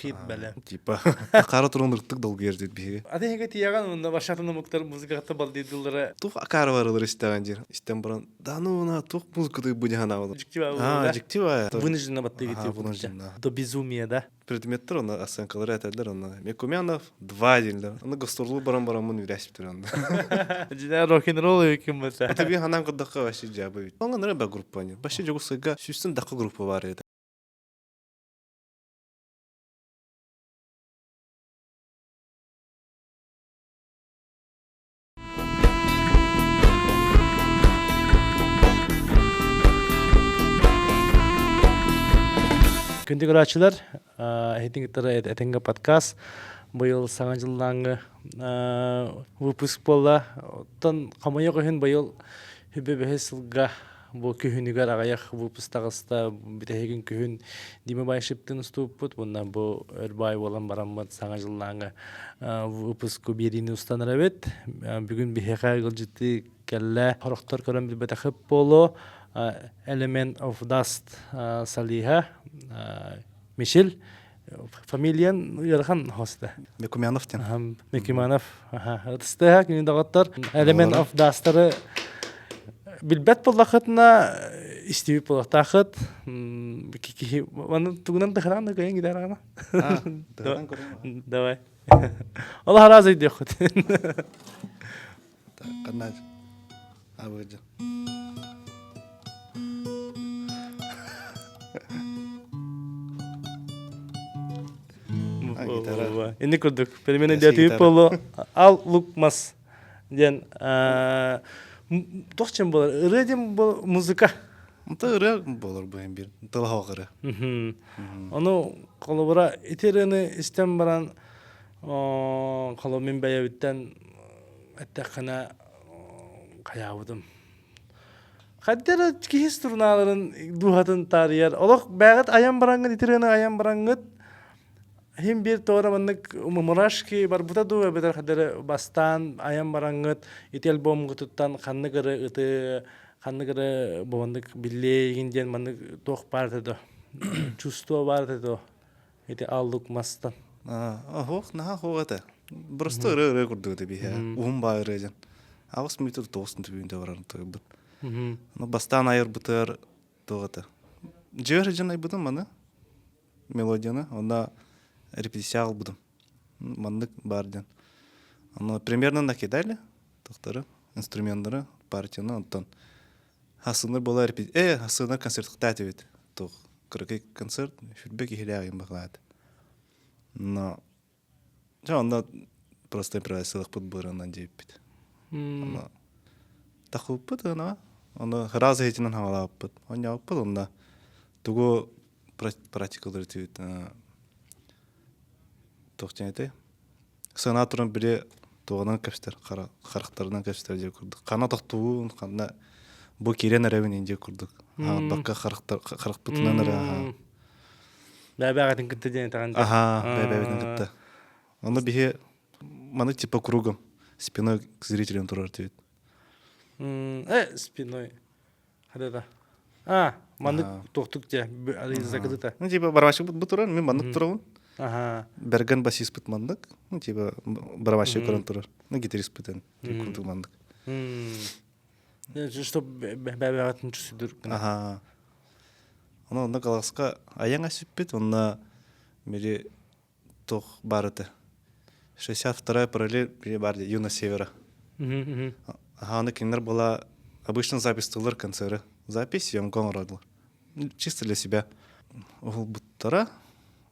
Хит бэлэм. Типа хара туран ыртык долгуйар диит биһиги. Аты эһиги тияган онно башатын омуктар музыкаҕа балдыйдыллара. Тух акаары барылар истэҕин диир. Истэн баран да ну на тух музыкаты бу дьаһанаабыт. Дьикти баа. А, дьикти баа. Вынуждена баттыгы Вынуждена. До безумия, да? Предметтер онно оценкалары этэллэр онно. Мекумянов два дииллэр. Онно гастролу баран бараммын үрэспитер онно. Дьинэ рок-н-ролл үкүм бата. Это би ханан кырдакка вообще жабы. Онга ныры ба группа не. Вообще жогусыга сүүстэн дакка группа бар еді. Күндү көрөөччүлэр, эһитин кытары этэҥҥэ подкаст быйыл Саҥа дьыллааҥҥы выпуск буолла. Оттон хомойуох иһин быйыл хүбэ бэһис сылга бу күһүнүгэр аҕыйах выпуск таҕыста. Бүтэһигин күһүн Дима Байшиптын устубуппут. Уонна бу өр баай буолан бараммыт Саҥа дьыллааҥҥы выпуску биэриини устан эрэбит. Бүгүн биһиэхэ ыалдьыттыы кэллэ. Хорохтор көрөн билбэтэхип буолуо. Element of Dust Салиха Мишель фамилиян ыарахан хоста. Мекумянов тен. Мекумянов. Ытыстыха күнү доҕоттор. Element of Dust-тары билбэт буоллахытына истибит буолуохтаахыт. Киһи маны тугунан да хараан да кыайан гитараҕына. Давай. Ол хараас өйдүөххүт. Канна абыжы. Инни курдук. Перемене диатыып болу ал лукмас диэн туох чем болар ырыа диэн музыка. Онто ырыа болор бу бир тылаһоох ырыа. Ону холобура ити ырыаны истэн баран холо мин бэйэбиттэн эттэххинэ хайаабытым. Хайда эрэ киһи струналарын дууһатын таарыйар. Олох бэйэҕит айан бараҥҥыт ити ырыаны айан бараҥҥыт Хим биир тоҕо маннык мурашки барбыта дуу эбэтэр хайда эрэ бастаан айан бараҥҥыт ити альбомҥутуттан ханнык эрэ ыты ханнык эрэ бу маннык биллиэйигин диэн маннык туох баар этэ до чувство баар этэ до ити аллук мастан Оһох наһаа хоох этэ. Просто ырыа ырыа курдук этэ биһэ. Уһун баа ырыа дьэн. Аҕыс мүтүр тоҕус түбүүнтэ барар тыгыбыт. Ну бастаан айырбытыгар туох этэ. Дьиэр дьэн айбытым маны мелодияны онно репетиция албытым. Маннык бар диэн. Ону примерно накидали тохтору, инструменнары, партияны онтон хасыныр была репетиция. Э, хасыныр концерт этибит. Туох кыракый концерт, сүрбэ киһилээх бахлаат. Но дьэ онно просто импровизациялахпыт быырынан диэбиппит. Ону тахыппыт ына, ону ыраас иһитинэн хаҥалаабыппыт. Онньооппут онно тугу практикалар этибит туох диэн этэй сыана туран били туоҕунан кэпсэтэр харахтарынан кэпсэтэр диэ курдук ханна тохтуун ханна бу киирэн эрэбин диэ курдук бакка харахпытынан эрэ аха бэйбэҕитин кытта диэн этэҕин аха бэйбэбитин кытта ону биһи маны типа кругом спиной к зрителям турар диэбит э спиной хадата а маннык туохтук дьэ закрыто ну типа барабанщик бу турар мен маннык турабын Берген басиспыт маннык ну типа барабанщик көрөн турар ну гитаристпытын курдук маннык что бэбэҕэтин түсүдүр аха Ону онно Галаска айаҥа сүппүт, онно били туох баар этэ 62-я параллель били баар дии Юна Севера. Аха, аны кинилэр была обычно запись концеры. Запись съемка оҥородулар. Чисто для себя. Уһулбуттара.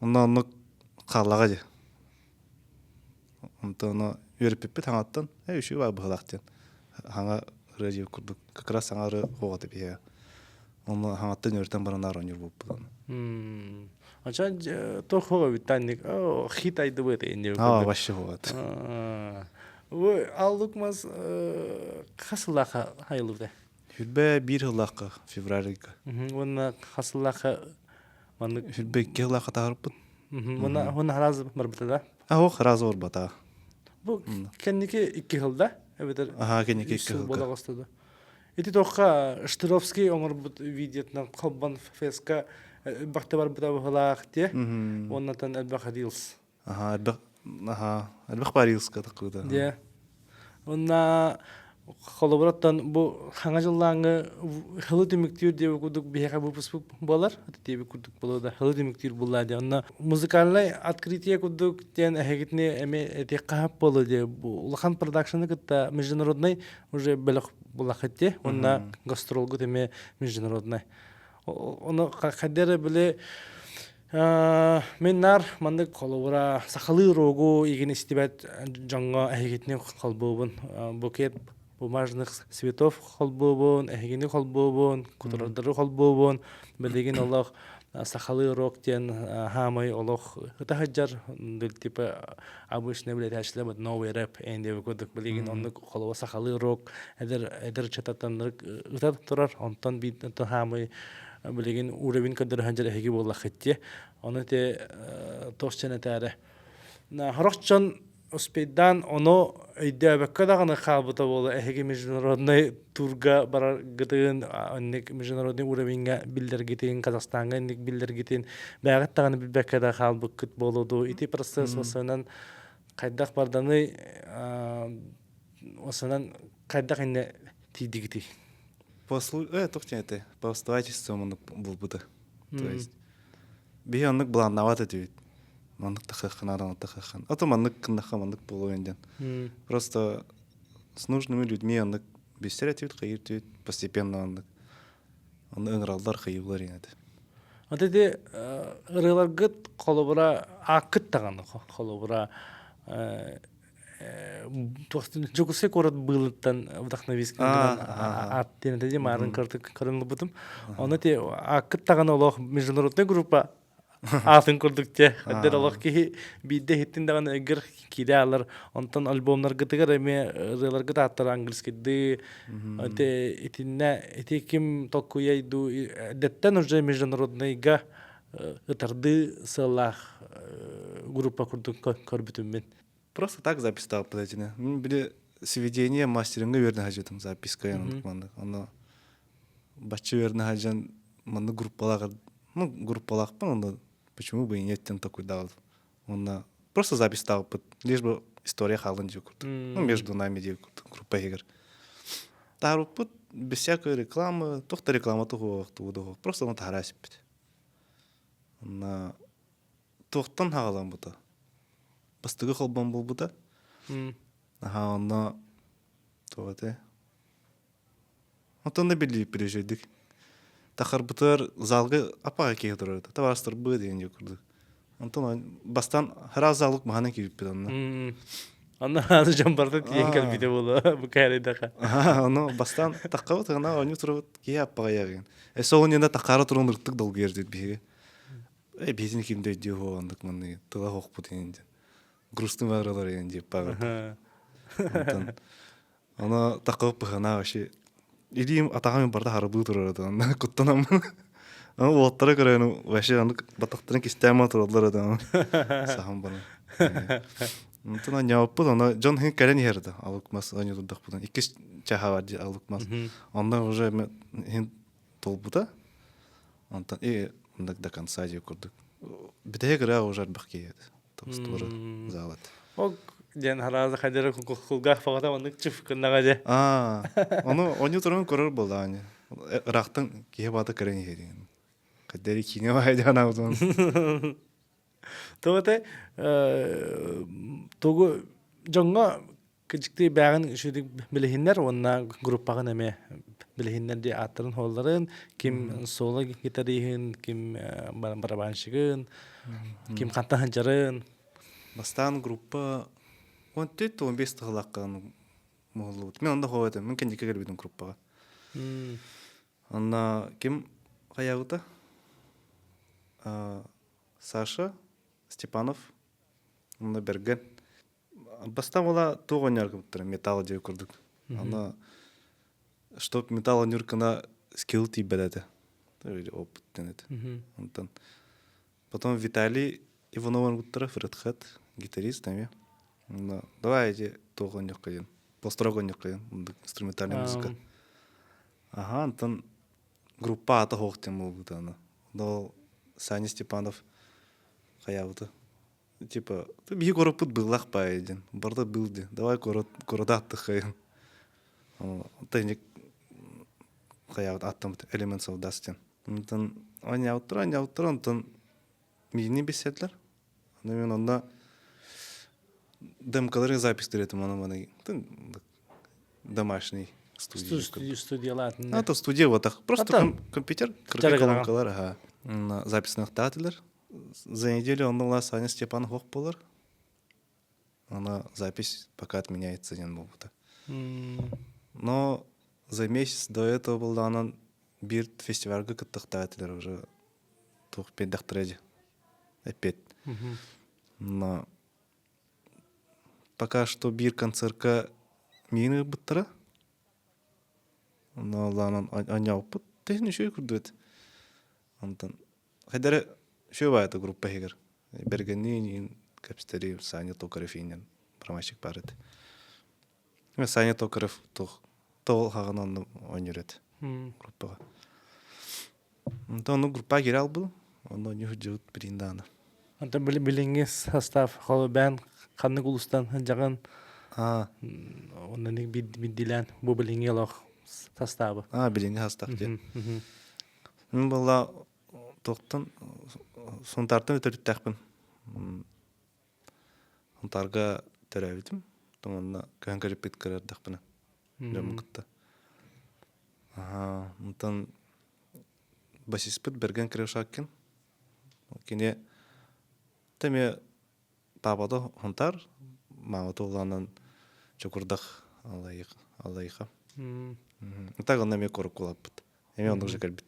Онно оннук хааллаҕа дии. Онтон ону үөрппүппүт хаҥаттан э үчүгэй баар быһыылаах диэн хаҥа ырыа диир курдук как раз саҥа ырыа оҕото биһиэхэ Онно хаҥаттан үөртэн баран оонньуур буолбут Ача туох эбит танник хит айдыбыт инде Аа вообще вот. Аллук мас хас сыллаахха айыллыбыта? Хүрбэ биир сыллаахха февральга. Уонна хас сыллаахха маннык Хүрбэ икки сыллаахха таһарбыт. Уонна уонна хараас барбыта да? А ох хараас барбата. Бу кэнники икки сылда эбэтэр Аха кэнники икки сылга. Бола да. Ити туохха Штыровский оҥорбут видеотынан холбон феска Элбэхтэ барбыта быһылаах те. Уоннатан элбэх рилс. Аха, элбэх аха, элбэх бар рилска такыыта. Дьэ. Уонна холобураттан бу хаҥа дьыллааҥҥы хылы түмүктүүр диэби курдук биһиэхэ выпуск буолар. Диэби курдук буолуо да хылы түмүктүүр буолла диэ. Онно музыкальнай открытие курдук диэн эһигитини эми этиэххэ хап буолуо диэ. Улахан продакшены кытта международный уже бөлөх булахыт диэ. Уонна гастролгут эми международный. Ону хайда эрэ били мин наар маннык холобура сахалыы рогу игин истибэт дьоҥҥо эһигитини холбуубун букет бумажных цветов холбуубун эһигини холбуубун кутурардары холбуубун билигин олох сахалыы рок диэн хаамай олох ыта сылдьар типа обычный билэтээччилэр новый рэп эндиэби курдук билигин оннук холобура сахалыы рок эдэр эдэр ыччататтан ыта турар онтон биир хаамай билигин уровень көрдөрө сылдьар эһиги буоллаххыт дии ону те туох дьон этээри сорох дьон успейдаан ону өйдөөбөккө даҕаны хаалбыта буолуо эһиги международный турга бараргытын оннук международный уровеньҥа биллэргитин Казахстаҥҥа инник биллэргитин бэйэҕит даҕаны билбэккэ да хаалбыккыт буолуо дуу ити процесс осынан хайдах барданый осынан хайдах инне тиийдигитий Послу... туох диэн этэй? По обстоятельствам оннук булбута. То есть биһи оннук былааннаабат этибит. Маннык тахыаххын, аны тахыаххын. А то маннык гыннахха маннык буолуо диэн. Просто с нужными людьми оннук билсэр этибит, хайыыр этибит, постепенно оннук. Онно ыҥыраллар, хайыылар диэн этэ. Вот эти ырыаларгыт холобура ааккыт даҕаны холобура Дьокуускай куорат быылыттан вдохновись аат диэн этэ маарын көрөн ылбытым. Ону ти ааккыт даҕаны олох международный группа аатын курдук те эдэр олох киһи биирдэ иһиттин даҕаны өйгөр киирэ алар. Онтон альбомнаргытыгар эмиэ ырыаларгыт ааттара английскийдыы итиннэ ити ким толкуйай дуу дэттэн уже международныйга ытардыы сыаллаах группа курдук көрбүтүм мин. Просто так записал этини. Мин били сведение мастеринга үөрнэ хажытым записка маннык. Оно бачча үөрнэ хажан маннык группалаах ну группалаахпын онно почему бы и нет тен такой дал. Онно просто записьтаабыппыт. Лишь бы история хаалын дии курдук. Ну между нами дии курдук группа иһигэр. Таарыппыт без всякой рекламы, туох да реклама туһуох тугу просто ону таһара сиппит. Онно туохтан хаҕаламмыта? Бастакы холбон буолбута. Аха онно туох этэй? Онтон да биллибиппит үчүгүйдүк. Тахарбытыгар залга апаҕа киһи турар этэ. Табаарыстарбыт диэн дьэ курдук. Онтон бастаан хараах залык маһынан киирбиппит онно. Онно аны дьон барыта тиийэн кэлбитэ буолуо бу кээрэйдэхэ. Ону бастаан таххабыт гына оонньуу турабыт киһи аппаҕа иһэрген. Өссө ол иннинэ таххаара туран ыртык долгуйар диэт биһиги. Э биһитин ким да өйдүө суох оннук манныгы тыла суохпут иһин диэн. Грустный бааралар иһин диэп баҕар. Онтон ону таххабыт быһынаах вообще илиим атаҕым барыта харбыы турар этэ онно куттанаммын. Аны уолаттара көрөн вообще оннук батахтарын кистээн тураллар этэ саһан баран. Онтон анньаабыппыт ону дьон иһин кэлэн иһэр да алык мас оонньуу турдахпытын иккис чааһа бар дии алык мас. Онно уже иһин толбута. Онтон и до конца дии курдук. Бүтэһик ырыа уже элбэх киһи этэ. Тостуора зал этэ. Ок диэн харааза хайдара кулгаах баҕата маннык чыф гыннаҕа дьэ. Аа, ону оонньуу туран көрөр буоллаҕа Ыраахтан киһи баата көрөн иһэр диэн. Хайдары киинэ баайа диэн анаабытын. Тоҕо тугу дьоҥҥо кыдьыктыы бээҕин үчүгүйдүк билиһиннэр уонна группаҕын эмиэ билиһиннэр дии ааттарын суолларын, ким соло гитариһын, ким барабанщигын, ким хантан сылдьарын. Бастаан группа 14-15 тыһылаахха муһуллубут. Мен онда хоһу этим. Мен кэнники кэлбитим группаҕа. Онно ким хайаабыта? Саша Степанов онно Берген Бастаан буола туох оонньоор гыбыттара металл диэ курдук. Аны чтоб металл оонньуур гына скилл тиийбэт этэ. Или опыт диэн этэ. Онтон потом Виталий Иванов оҥорбуттара Фредхед, гитарист эмиэ. Онно давай эти туох оонньуохха диэн, построк оонньуохха диэн инструментальная музыка. Аха, онтон группа аата суох диэн буолбута аны. Ол. Саня Степанов хайаабыта. Типа, биһи куораппыт быыллаах баайы диэн. Барыта быыл диэн. Давай куорат куората аттыххайын. Тайник хайаабыт аттаммыт Elements of Dust диэн. Онтон оонньообуттар, оонньообуттар, онтон миигини билсэллэр. Аны мен онно демкалары запись этим, ону маны домашний студия. Студиялаатын. А то студия вот так. Просто компьютер, кыргый колонкалар, ага. Записныхтаатылар. За неделю онно ула Саня Степан хох болар. Она запись пока отменяется диэн буолбута. Но за месяц до этого булдаанан биир фестивальга кыттыхтаатылар уже туох педдахтыра эппет. Но пока что биир концертка миин ыыппыттара. Но лаанан анньауппут тэһин үчүгэй курдук Онтон хайдары үчүгэй баайата группа иһигэр. Бэргэнниин кэпстэри Саня Токарев иинэн барамайчик баар этэ. Саня Токарев туох тоҕо хаҕын онно оонньуур этэ группаҕа. Онтон ону группа киирэ албыл, онно оонньуу сылдьыбыт билигин даҕаны. Онтон билиҥҥи состав холобээн ханнык улуустан сылдьаҕын онно биддилээн бу билиҥҥи олох састаабы. Аа билиҥҥи состав диэн. Мин буолла туохтан Сунтаартан төрүттээхпин. Сунтаарга төрөөбүтүм. Онно көһөн кэлиппит кырардахпына дьоммун кытта. Аhaa, онтон басиспыт Берген Кривошапкин. Кини эмиэ паапата Сунтаар, маамата улаанан Чокурдах Аллайыха. Так онно эмиэ куруккулаппыт. Эмиэ оннук же кэлбит.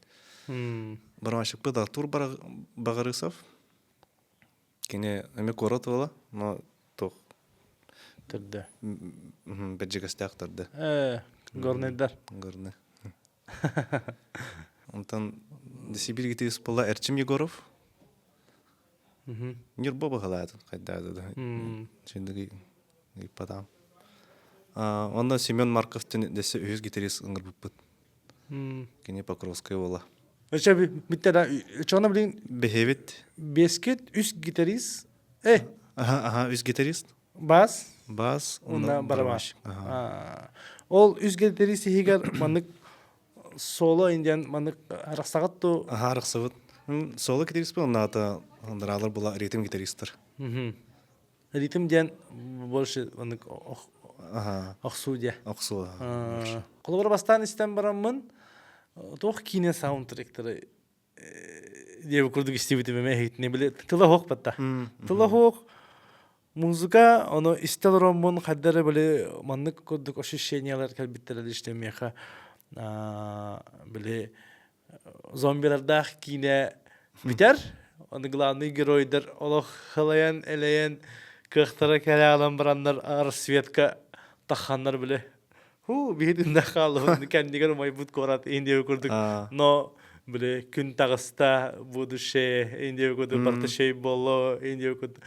Барамайщикпыт Артур Багарысов. Кини эмиэ куорат уола, но туох Төрдө. Бэрдьигэстээх төрдө. Э, горнайдар. Горный. Онтон Сибирь гитарист буолла Эрчим Егоров. Ньурба быһалаатын хайдаады да. Чиндиги ыйпатаам. Онно Семен Марков десе үһүс гитарист ыҥырбыппыт. Кини Покровскай уола. Өчө бүттэ да чоно билин Бэһэбит. Бескет үс гитарист. Э. Аха, аха, үс гитарист. Бас. Бас. Уонна барабаш. Ол үс гитарист иһигэр маннык соло индиан маннык арахсаҕыт ту. Аха, арахсабыт. Соло гитарист оннаата андараалар була ритм гитаристтар. Ритм диэн больше маннык охсуу диэ. Охсуу. Холобура бастаан истэн бараммын туох киинэ саундтректары диэби курдук истибитим эмэ иһитини били тыла суох батта. Тыла суох музыка ону истэ олороммун хайдары били маннык курдук ощущениялар кэлбиттэрэ иштемиэхэ били зомбилардаах киинэ бүтэр. Оны главный геройдар олох халайан элэйэн кыахтара кэлэ бараннар рассветка тахханнар биле ху биһитиннэ хааллыбын кэннигэр умайбыт куорат Индия курдук но биле күн таҕыста будущее Индия курдук барыта шей болло Индия курдук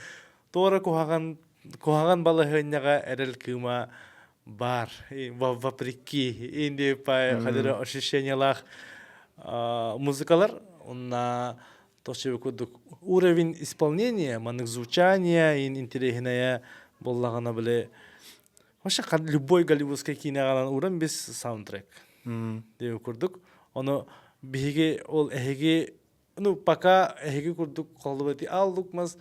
туора куһаҕан куһаҕан балаһыанньаҕа эрэл кыыма бар вопреки Индия хадыр ощущениялаах музыкалар онна тосчу курдук уровень исполнения маннык звучание интеллигенция боллаҕына биле вообще любой голливудскай киинэҕэ уран без саундтрек диэби курдук ону биһиги ол эһиги ну пока эһиги курдук холобура ал лукмас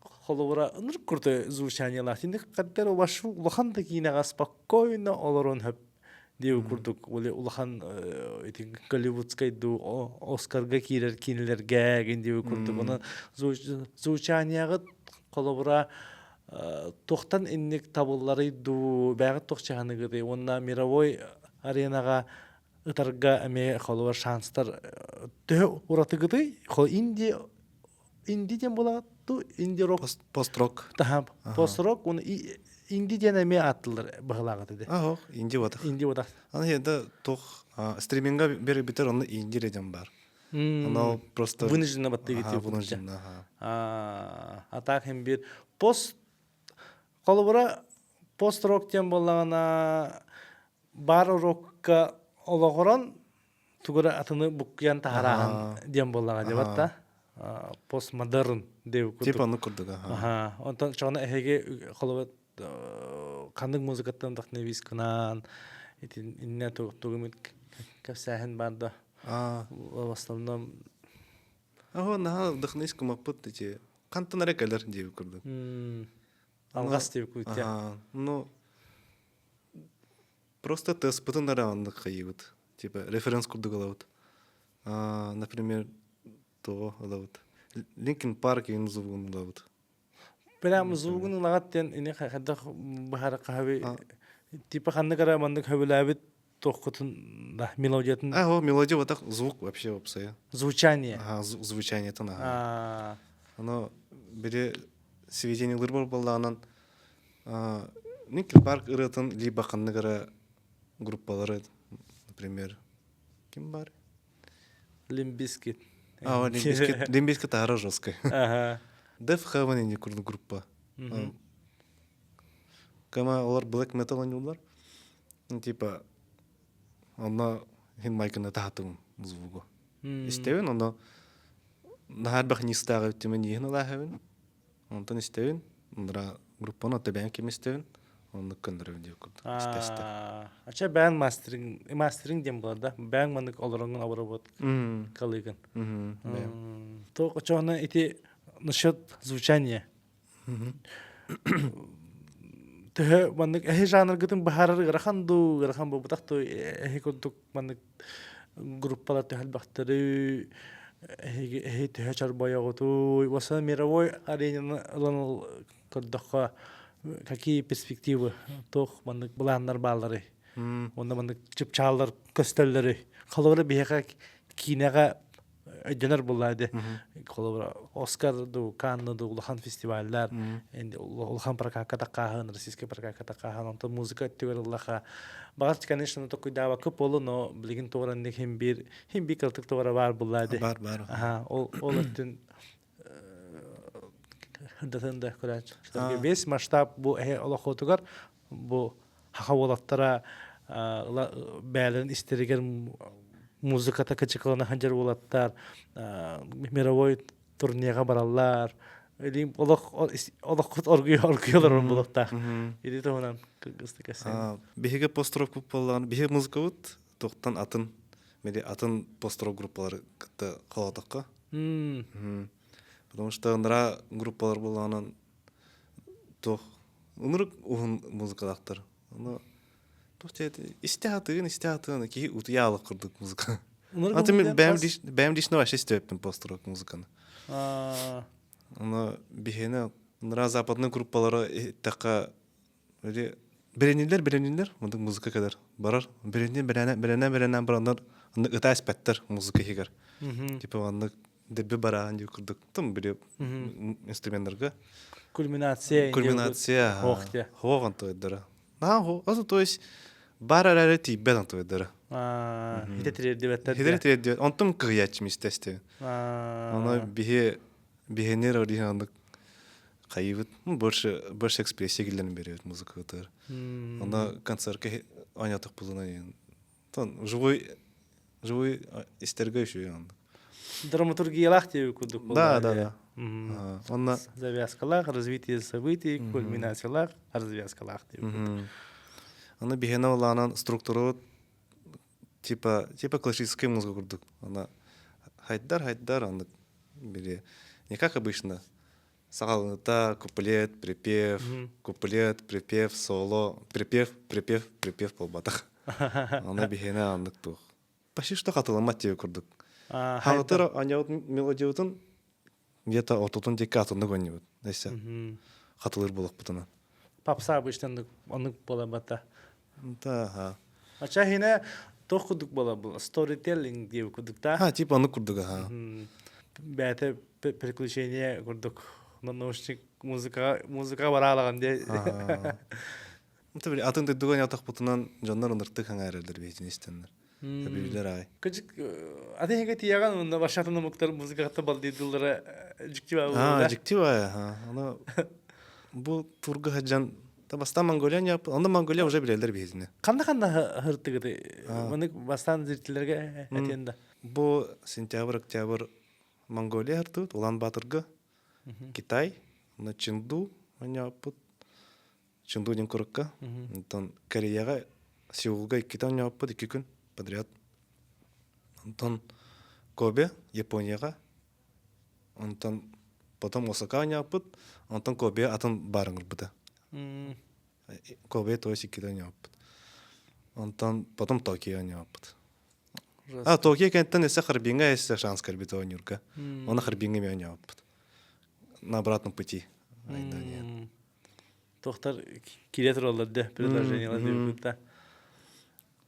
холобура ынырык крутой звучаниелаах инник хаддар вашу улахан да киинэҕэ спокойно олорон хөп диэби курдук улахан ити голливудскай ду оскарга киирэр киинэлэргэ гин диэби курдук ону звучанияҕыт холобура туохтан инник табылларый дуу бэҕит туох чаһаныгыдый уонна мировой аренаҕа ытарга эмиэ холобур шанстар төһө уратыгытый инди инди диэн буолаҕыт ту инди рок пост-рок таһам пост-рок уонна инди диэн эмиэ ааттылар быһылааҕыт иди аһо инди батах инди батах аны енді туох стриминга бербитер онно инди диэн бар Оно просто вынужденно баттыгыт вынужденно а так hem bir пост холобура пост-рок диэн буоллаҕына бар рокка олоҕуран тугура атыны буккуйан таһарааһын диэн буоллаҕа дебат да. Постмодерн диэбит курдук. Типа ону курдук, аха. Аха. Онтон чоҕуна эһиги холобур ханнык музыкаттан вдохновись-кынаан итин иннэ тугумут кэпсээһин бар да Аа. В основном Аһо наһаа вдохновись кымаппыт ити хантан эрэ кэлэр диэбит курдук. Алҕас диэбит курдук. Аха. Ну просто тыаспытын эрэ оннук хайыыбыт. Типа референс курдук ылабыт. Например, того ылабыт. Линкин Парк иин звугун ылабыт. Прям звугун ылаҕат диэн ини хайдах быһара хаһаби типа ханнык эрэ маннык хөбүлээбит туохкутун да мелодиятын А, о, мелодия вот так звук вообще опсая. Звучание. Ага, звучаниетын ага. Оно бири сведение ылыр боллаҕынан Линкин Парк ырыатын либо ханнык эрэ группалары, например, ким бар? Limp Bizkit. А, Limp Bizkit, Limp Bizkit аһара жесткой. Ага. Deafheaven ини курдук группа. Кама олар black metal ойнуулар. Типа онно хин майкына таһатым звугу. Истэбин, онно наһаар нистааҕы тимен иһин ылааһабын. Онтон истэбин, мындыра группаны оттабээн ким истэбин, оннук көннөрөбүн диир курдук истэ-истэ. Ача бээн мастеринг, мастеринг диэн буолар да, бээн маннык олороҥҥун обработка калыгын. То очоҕуна ити насчет звучания. Төһө маннык эһи жанргытын быһаарар ыарахан дуу, ыарахан буолбатах дуу, эһи курдук маннык группалар төһө элбэхтэрий, эһиги эһи төһө чорбойоҕутуй, уонна мировой аренаны ылан көрдөххө какие перспективы, туох маннык былааннар баалларый? Уонна маннык чыпчааллар көстөллөрүй? Холобура биһиэхэ киинэҕэ өйдөнөр буолла ди. Холобура Оскар ду, Канны ду улахан фестиваллар, улахан прокакка таккааһын, российский прокакка таккааһын, онтон музыка өттүгэр ыллаха. Баҕар, конечно, токуйдаабакка буолу, но билигин туоранник хим бир хим бир кылтык туора баар буолла ди. Бар, бар. Аха, ол ол өттүн датын да көрөөччүлэргэ весь масштаб бу эһэ олохотугар бу хаха уолаттара бээлэрин истэригэр музыката кычыкылана сылдьар уолаттар мировой турнега бараллар олох олоххут оргуйа оргуйалар буолуохтаах ити туһунан кыргызты кэсен Биһиги пост-рок буоллаҕына биһиги музыкабыт туохтан атын мели атын пост-рок группалары кытта холоотоххо потому что ыныраа группалар буоллаҕынан туох ынырык уһун музыкалаахтар ону туох диэт истэ сатыгын истэ сатыгын киһи утуйа аалах курдук музыка Аты мен бэйэм бэйэм лично вообще истибэппин пост-рок музыканы ону биһиэнэ ыныраа западный группалары иһиттэххэ Или бириниллэр бириниллэр мындык музыка кэлэр барар биринни бирэнэ бирэнэ бирэнэ бараннар оннук ытаа испэттэр музыка иһигэр типа оннук дебби бараан дии курдук там били инструменнарга кульминация кульминация хоох антуйдара на то есть бар эрээри тиийбэт антуйдара хите тириэрдибэттэр хите тириэрдибэт онтон кыһыйааччым истэсти ону биһи биһинер ордиһаннык хайыбыт больше больше экспрессия киллэрин беребит музыкабытыгар онно концертка оонньоотох булуна тон живой живой истерге үчүгэй оннук драматургиялаах диэби курдук да да да онно завязкалаах развитие событий кульминациялаах развязкалаах диэби курдук аны биһиэнэ улаанан структурабыт типа типа классическая музыка курдук она хайдар хайдар оннук били не как обычно саҕаланыта куплет припев куплет припев соло припев припев припев буолбатах аны биһиэнэ оннук туох почти что хатыламмат диэби курдук хаҥатыр оонньообут мелодиябытын где-то ортотун диэки атыннык оонньуубут өссө хатылыыр буолуохпутунан попса обычно оннук буолабата да Ача хине туох курдук буола бу сторителлинг диэбит курдук да а типа оннук курдук аха бэйэтэ приключение курдук наушник музыка музыка бараалаҕын диэ Аты атын дойдуга ньатахпытынан дьоннор ыныртык хаҥаараллар биһитин истэннэр Эбилер аай. Кыжык аты хеге тияган онно башатын омуктар музыкаҕа балдыйдыллара дьикти баа. Дьикти баа. Аны бу турга хаджан Та бастаан Монголия ньаап, онно Монголия уже билэллэр биһитини. Ханна ханна хыртыгыты? Маны бастаан зрительлерге этиэн да. Бу сентябрь, октябрь, Монголия артыбыт, Улан-Баторга, Китай, онно Чынду оонньооппут, Чынду диэн курукка. Онтон Кореяҕа Сеулга иккитэ оонньооппут 2 күн подряд. Онтон Кобе, Японияҕа, онтон потом Осака оонньооппут, онтон Кобе атын баар ыҥырбыта. Кобе то есть иккитэ оонньооппут. Онтон потом Токио оонньооппут. А Токио кэнниттэн өссө Харбиҥҥа өссө шанс кэлбит оонньуурга. Оны Харбиҥҥа эмиэ оонньооппут. На обратном пути. Тохтар киирэ тураллар да предложениелар диэбит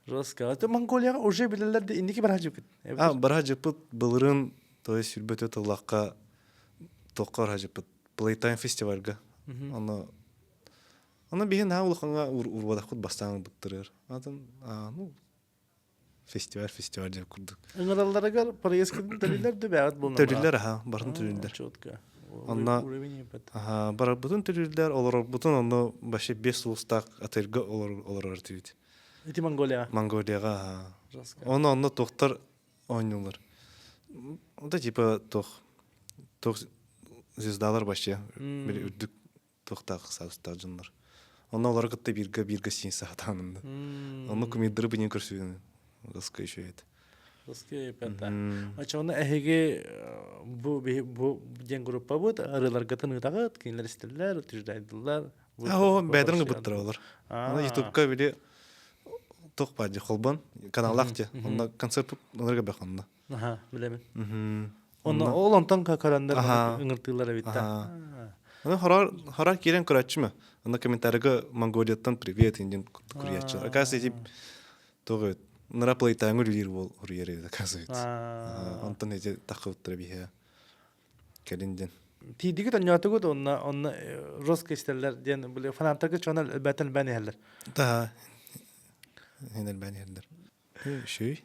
Жестко. Это Монголияҕа уже билэллэр да инники бараа дьыппыт. А бараа дьыппыт былырын, то есть сүрбөтө тыллахха тоққа бараа дьыппыт Playtime фестивальга. Ону Ону биһи наһаа улахаҥҥа урбатахпыт бастаан ылбыттарыгар. Атын ну фестиваль фестиваль диэн курдук. Ыҥыралларыгар проездкытын төлүүллэр да бэҕэт буолна. Төлүүллэр аха, барын төлүүллэр. Четко. Онно аха, барарбытын төлүүллэр, олорорбутун онно вообще без сулустаах отельга олорор этибит. Ити Монголияҕа. Монголияҕа аха. Ону онно туохтар оонньуулар. Это типа туох туох звездалар вообще били үрдүк туохтаах саастаах дьоннор. Онно олору кытта бииргэ биир гостиница сатаанында. Онно кумирдары бинин көрсүгүн Госка еще это. Госка это. Очону эһиги бу бу диэн группа бут арыыларгытын ыытаҕыт, кинилэр истэллэр, утверждайдылар. Оо, бэйдэрин ыпыттара олор. Аны ютубка били туох баар холбон каналлаах те. Онно концерт ыларга бэх онно. Аха, билэбин. Онно ол онтон көрөннөр ыҥыртыылар эбит да. Аны хорор хорор киирэн көрөөччүмө. Аны комментарийга Монголияттан привет индин курьяччы. Оказывается, эти тоҕо нара плейтайҥы үлэлиир буол уруйар эбит, оказывается. Онтон эти таххыбыттара биһэ кэлин диэн. Тиийдигит онньоотугут онно онно жестко истэллэр диэн били фанаттарга чонал элбэтэн элбээн иһэллэр. Да. Элбээн иһэллэр. Үчүгэй.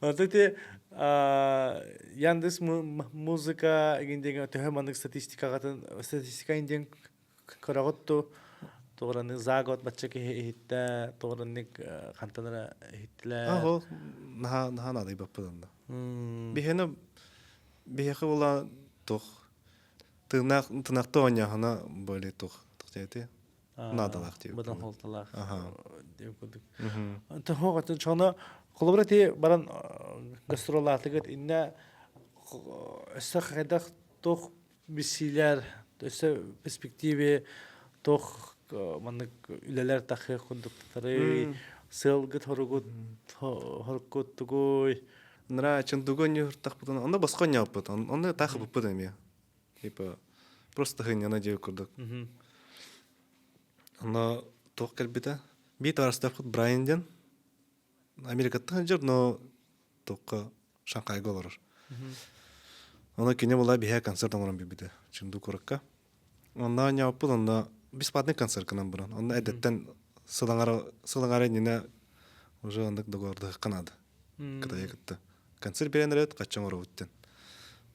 Онто ити Яндекс музыка игин диэн төһө маннык статистикаҕытын статистика диэн көрөҕүт ту тугураннык за год бачча киһи иһиттэ тугураннык хантан эрэ иһиттилэр Аһо наһаа наһаа наадыйбаппыт онно. Биһиэнэ биһиэхэ була туох тыыннаах тынахта оонньооһуна более туох туох наадалаах диэбит. Быдан холталаах диэбит курдук. Тоһоҕо чоно холобура ти баран гастролаатыгыт иннэ өссө хайдах туох биссиилэр өссө перспективе туох маннык үлэлэр тахыах курдуктары сыалгыт хоругут хоруккут тугуй Нра чындугу ньууртахпытын онно босхо ньааппыт онно таах быппыт эмиэ Типа просто хынньана диэбит курдук. Онно туох кэлбитэ? Биир табаарыстаахпыт Брайан диэн Америкаттан сылдьар, но туохха Шанхайга олорор. Онно кини була биһэ концерт оҥорон билбитэ Чынду куоракка. Онно оонньооппут, онно бесплатный концерт гынан баран. Онно эрдэттэн сыл аҥара иннинэ уже оннук договордаһыкка наада. Кытайы кытта. Концерт берэн эрээт хачча оҥоробут диэн.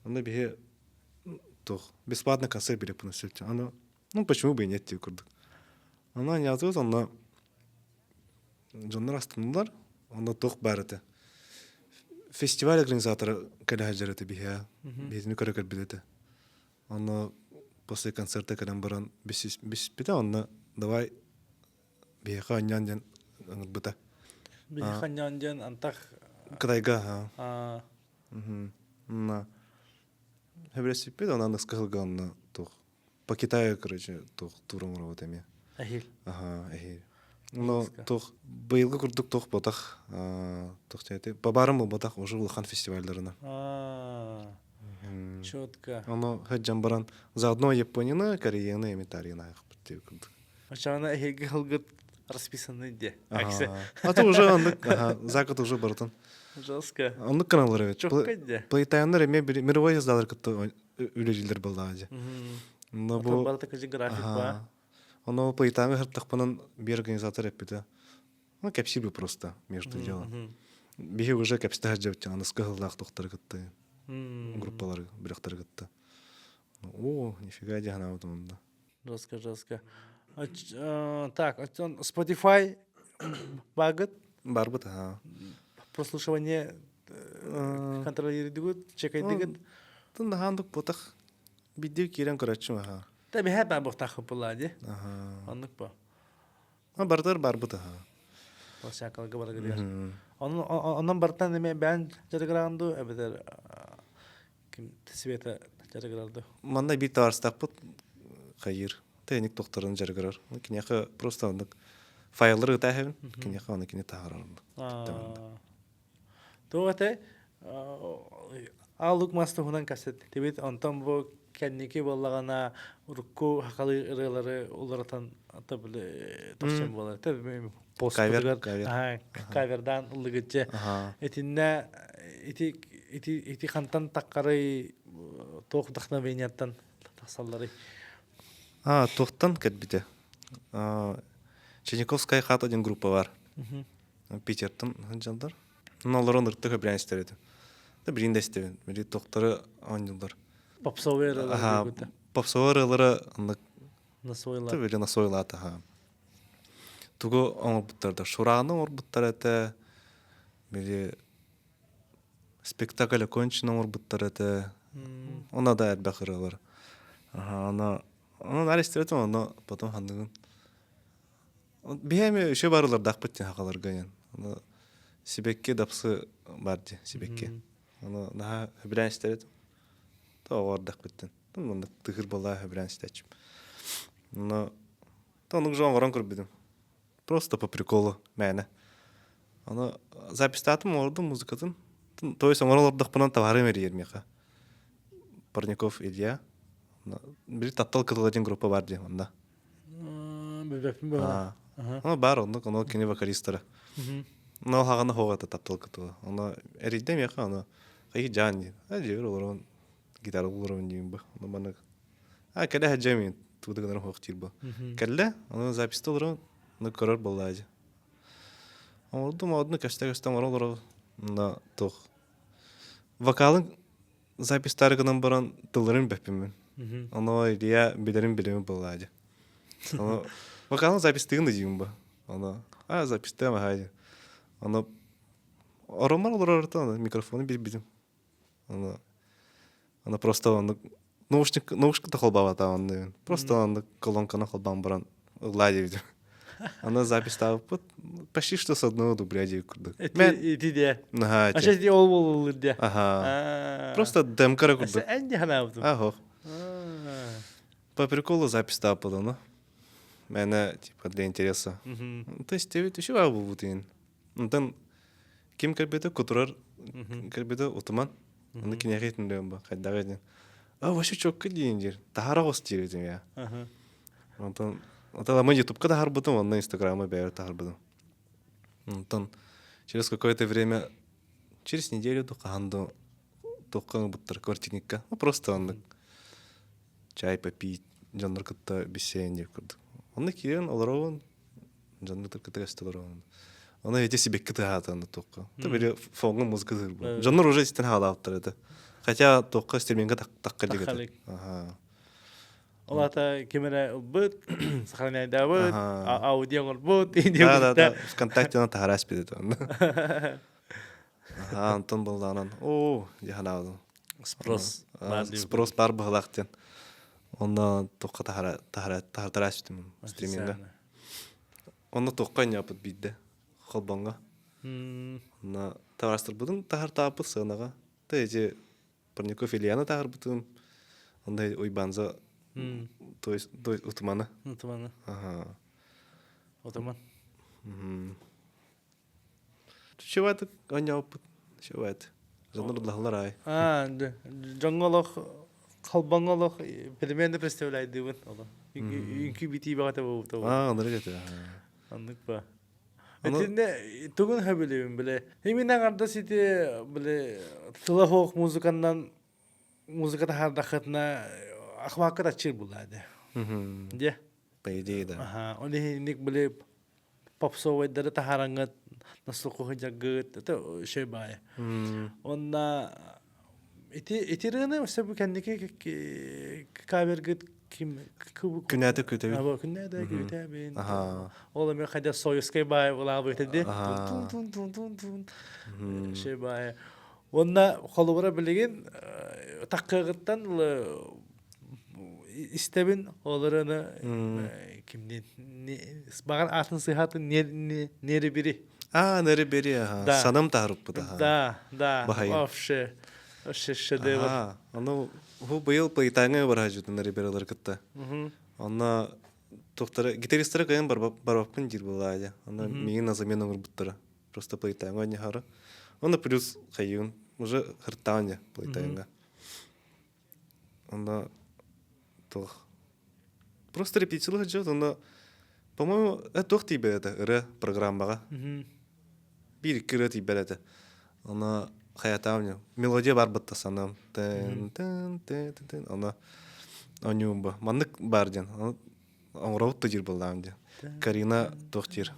Онно биһи туох бесплатно концерт билеппин өссө аны ну почему бы и нет диир курдук аны анньаатыбыт онно дьоннор астыннылар онно туох баар этэ фестиваль организатора кэлэ сылдьар этэ биһиэхэ биһитини көрө кэлбит этэ онно после концерта кэлэн баран биспитэ онно давай биһиэхэ анньаан диэн ыҥырбыта биһиэхэ анньаан диэн антах Кытайга на Хэбирэсиппит онон ыскыһылга онно туох по Китаю короче туох тур оҥоробут эмиэ. Эһиил. Аха, эһиил. Но туох быйылгы курдук туох ботах туох диэти бабарым буолбатах уже улахан фестивальдарына. Четко. Ону сылдьан баран заодно Японияны, Кореяны эми тарыйан аахпыт диye курдук. Оччоҕуна эһиги хылгыт расписанный де. А то уже оннук за год уже барытын. Жестко. Оннук каналлар эбит. Чокко де. Плейтаймнар эмиэ мировой звездалар кытта үлэлииллэр буоллаҕа дии. Но бу барыта кыжы график ба. Ону плейтаймы хыртахпынан биир организатор эппитэ. Ну, кэпсиир просто между делом. Биһи уже кэпсэтэ сылдьабыт аныскы сыллаах тохтары кытта группалары бөлөхтөрү кытта. О, нифига дии санаабытым онно. Жестко, жестко. Так, Spotify багыт? Барбыт, аха. Прослушивание. Контролируйдугут, чекайдыгыт? Тын наһаандык ботах бидде киирэн көрөччүм аха. Та биһэ баа буохтаах буоллаа дии. Оннук бо. Бардыр барбыт аха. Площадкаларга барыгырыгар. Онон бартан эме бээн жарыгыраан дуу эбэтэр ким Света жарыгырар дуу? Манна биир табаарыстаахпыт хайыр. Тэник тохторун жарыгырар. Киниэхэ просто оннук файллары ытааһыбын. Киниэхэ оны кини таһаарар. Туох этэй? Ааллык мас туһунан кэпсэттибит. Онтон бу кэнники буоллаҕына урукку сахалыы ырыалары уларытан били тохсун буолар. Кавер, кавердаан ыллыгыччы. Итиннэ ити ити ити хантан таккарый туох вдохновениеттан тахсалларый? А, туохтан кэлбитэ? Черниковская хата диэн группа бар. Питертэн сылдьаллар. Онно олорон ыртык сөбүлээн истэр этим. Да билигин да истэбин. Били тохтору оонньууллар. Попсовый ырыалары Попсовый ырыалары оннук насвойлаат. Били насвойлаат аха. Тугу оҥорбуттар да Шураны оҥорбуттар этэ. Били спектакль окончен оҥорбуттар этэ. Она да элбэх ырыалар. Аха, аны оны наар истэр этим, ону потом ханныгын Биһиэми үчүгэй барылардаахпыт дии сахаларга диэн. Ону сибэкки дапсы бар дии сибэкки. Ону наһаа сөбүлээн истэр этим. Тоҕо Маннык тыһыр балаа сөбүлээн истээччим. Но оннук же оҥорон көрбүтүм. Просто по приколу мээнэ. Ону записьтаатым оҥордум музыкатын. То есть оҥоро олордохпунан табаарым эрийэр миэхэ. Парников Илья. Били Таптал кытыла диэн группа бар дии онно. Билбэппин быһа. Ону баар оннук, ону кини вокалистара. Но хаҕана хоҕата таптал кытыла. Ону эрийдэ миэхэ, ону хайы жаан диэн. А дьиэр олорон гитара олорон диэн бу. Ону маннык а кэлэ хаджа тугу гынар хоох диир бу. Кэллэ, ону записта олорон, ону көрөр буоллаа дьэ. Оҥордум, одну көстө-көстө оҥоро олорор. Но туох вокалын записьтары гынан баран тылларын бэппин мин. Ону Илья билэрин билэбин буоллаа дьэ. Ону вокалын записьтыгын да диибин бу. Ону а записьтыам аһаа дьэ. Ону ороммор олорорутан микрофону билбитим. Ону ону просто оннук наушник наушник да холбаабатаҕым онно Просто оннук колонканы холбоон баран ыллаа диэбитим. Аны записьтаабыппыт почти что с одного дубля диэбит курдук. Ити диэ. Наһаа Ача ити ол буолуллur диэ. Аха. Просто демка эрэ курдук. Эн дии санаабытым. Ахох. По приколу записьтаабыт ону. Мээнэ типа для интереса. То есть тебе еще буолбут иин. Онтон ким кэлбитэ кутурар кэлбитэ утуман. Ону киниэхэ иһитиннэрэн бу хайдаҕый диэн. А вообще четко диэн диир. Таһара оҕус диир этим я. Онтон Онтон мы ютубка таһарбытым, онно инстаграмы бэйэр таһарбытым. Онтон через какое-то время, через неделю ду хаһан ду туохха ылбыттар квартирникка. Ну просто оннук чай попить, дьоннор кытта бессиэн диир курдук. Онно киирэн олоробун, дьоннор кытта кэстэ олоробун. Ону эти сибэкки тыаһаатан туохха. То били фоҥҥа музыка тыыр Дьоннор уже истэн хаалаабыттар это. Хотя туохха стриминга тахха илик Ага. Ол аата ким эрэ ылбыт, сохраняйдаабыт, аудио оҥорбут, Да, да, да, ВКонтакте таһара испит это. Ага, Антон буллаанан, оо, дьаһанаабытым. Спрос баар Спрос баар быһылаах диэн. Онно туохха таһара таһара таһартара испитим стриминга. Онно туохха ынньааппыт биирдэ холбоҥҥо. Онно табаарыстарбытын таһартаабыт сыанаҕа. Тэ эти Парников Ильяны таһарбытым. Онно Уйбанза то есть Утуманы. Утуманы. Ага. Утуман. Чуват оонньооппут. Чуват. Дьоннор ыллаһаллар аай. А, дьоҥҥо олох холбоҥҥо олох примерно представляйдыыбын олох. Үҥкүү битии бөҕөтө буолбута. Аа, оннук этэ. Оннук ба. Итиннэ тугун сөбүлүүбүн биле. Именно аҥардас ити биле тыла суох музыканнан музыка таһаардаххытына ахвакка таччыр булаа Дьэ. По идее, да. Аха, ол иһинник биле попсовайдары таһаараҥҥыт настолько сылдьаргыт это шөй баайа. Онна ити ити ырыаны өссө бу кэнники кавергыт ким Күнээтэ күтэбин. Аба күнээтэ күтэбин. Ол эми хайда союзскай баай улаабыт ди. Тун тун тун тун тун. Шөй баайа. Уонна холобура билигин таккыгыттан истэбин олорыны кимнин баҕар аатын сыһатын нерибири. А, нерибири, ага. Санам таһарыппыт, ага. Да, да, вообще, вообще шедевр. Аны бу быйыл Пайтаҥа бараһажытын нерибиралар кытта. Онно тухтары гитаристары кыайан барбаппын диир буолаа Онно миигин на замену оҥорбуттара. Просто плейтайҥа оонньоһоро. Онно плюс хайыын уже хыртаан плейтайҥа. Онно туох просто репетициялар сылдьыбыт онно по-моему туох тиийбэт этэ ырыа программаҕа биир икки ырыа тиийбэт этэ онно хайатаам мелодия барбытта санаам тын тын тын тын онно оонньуум бу маннык баар диэн оҥоробут да диир буоллаҕым диэн. Карина туох диир?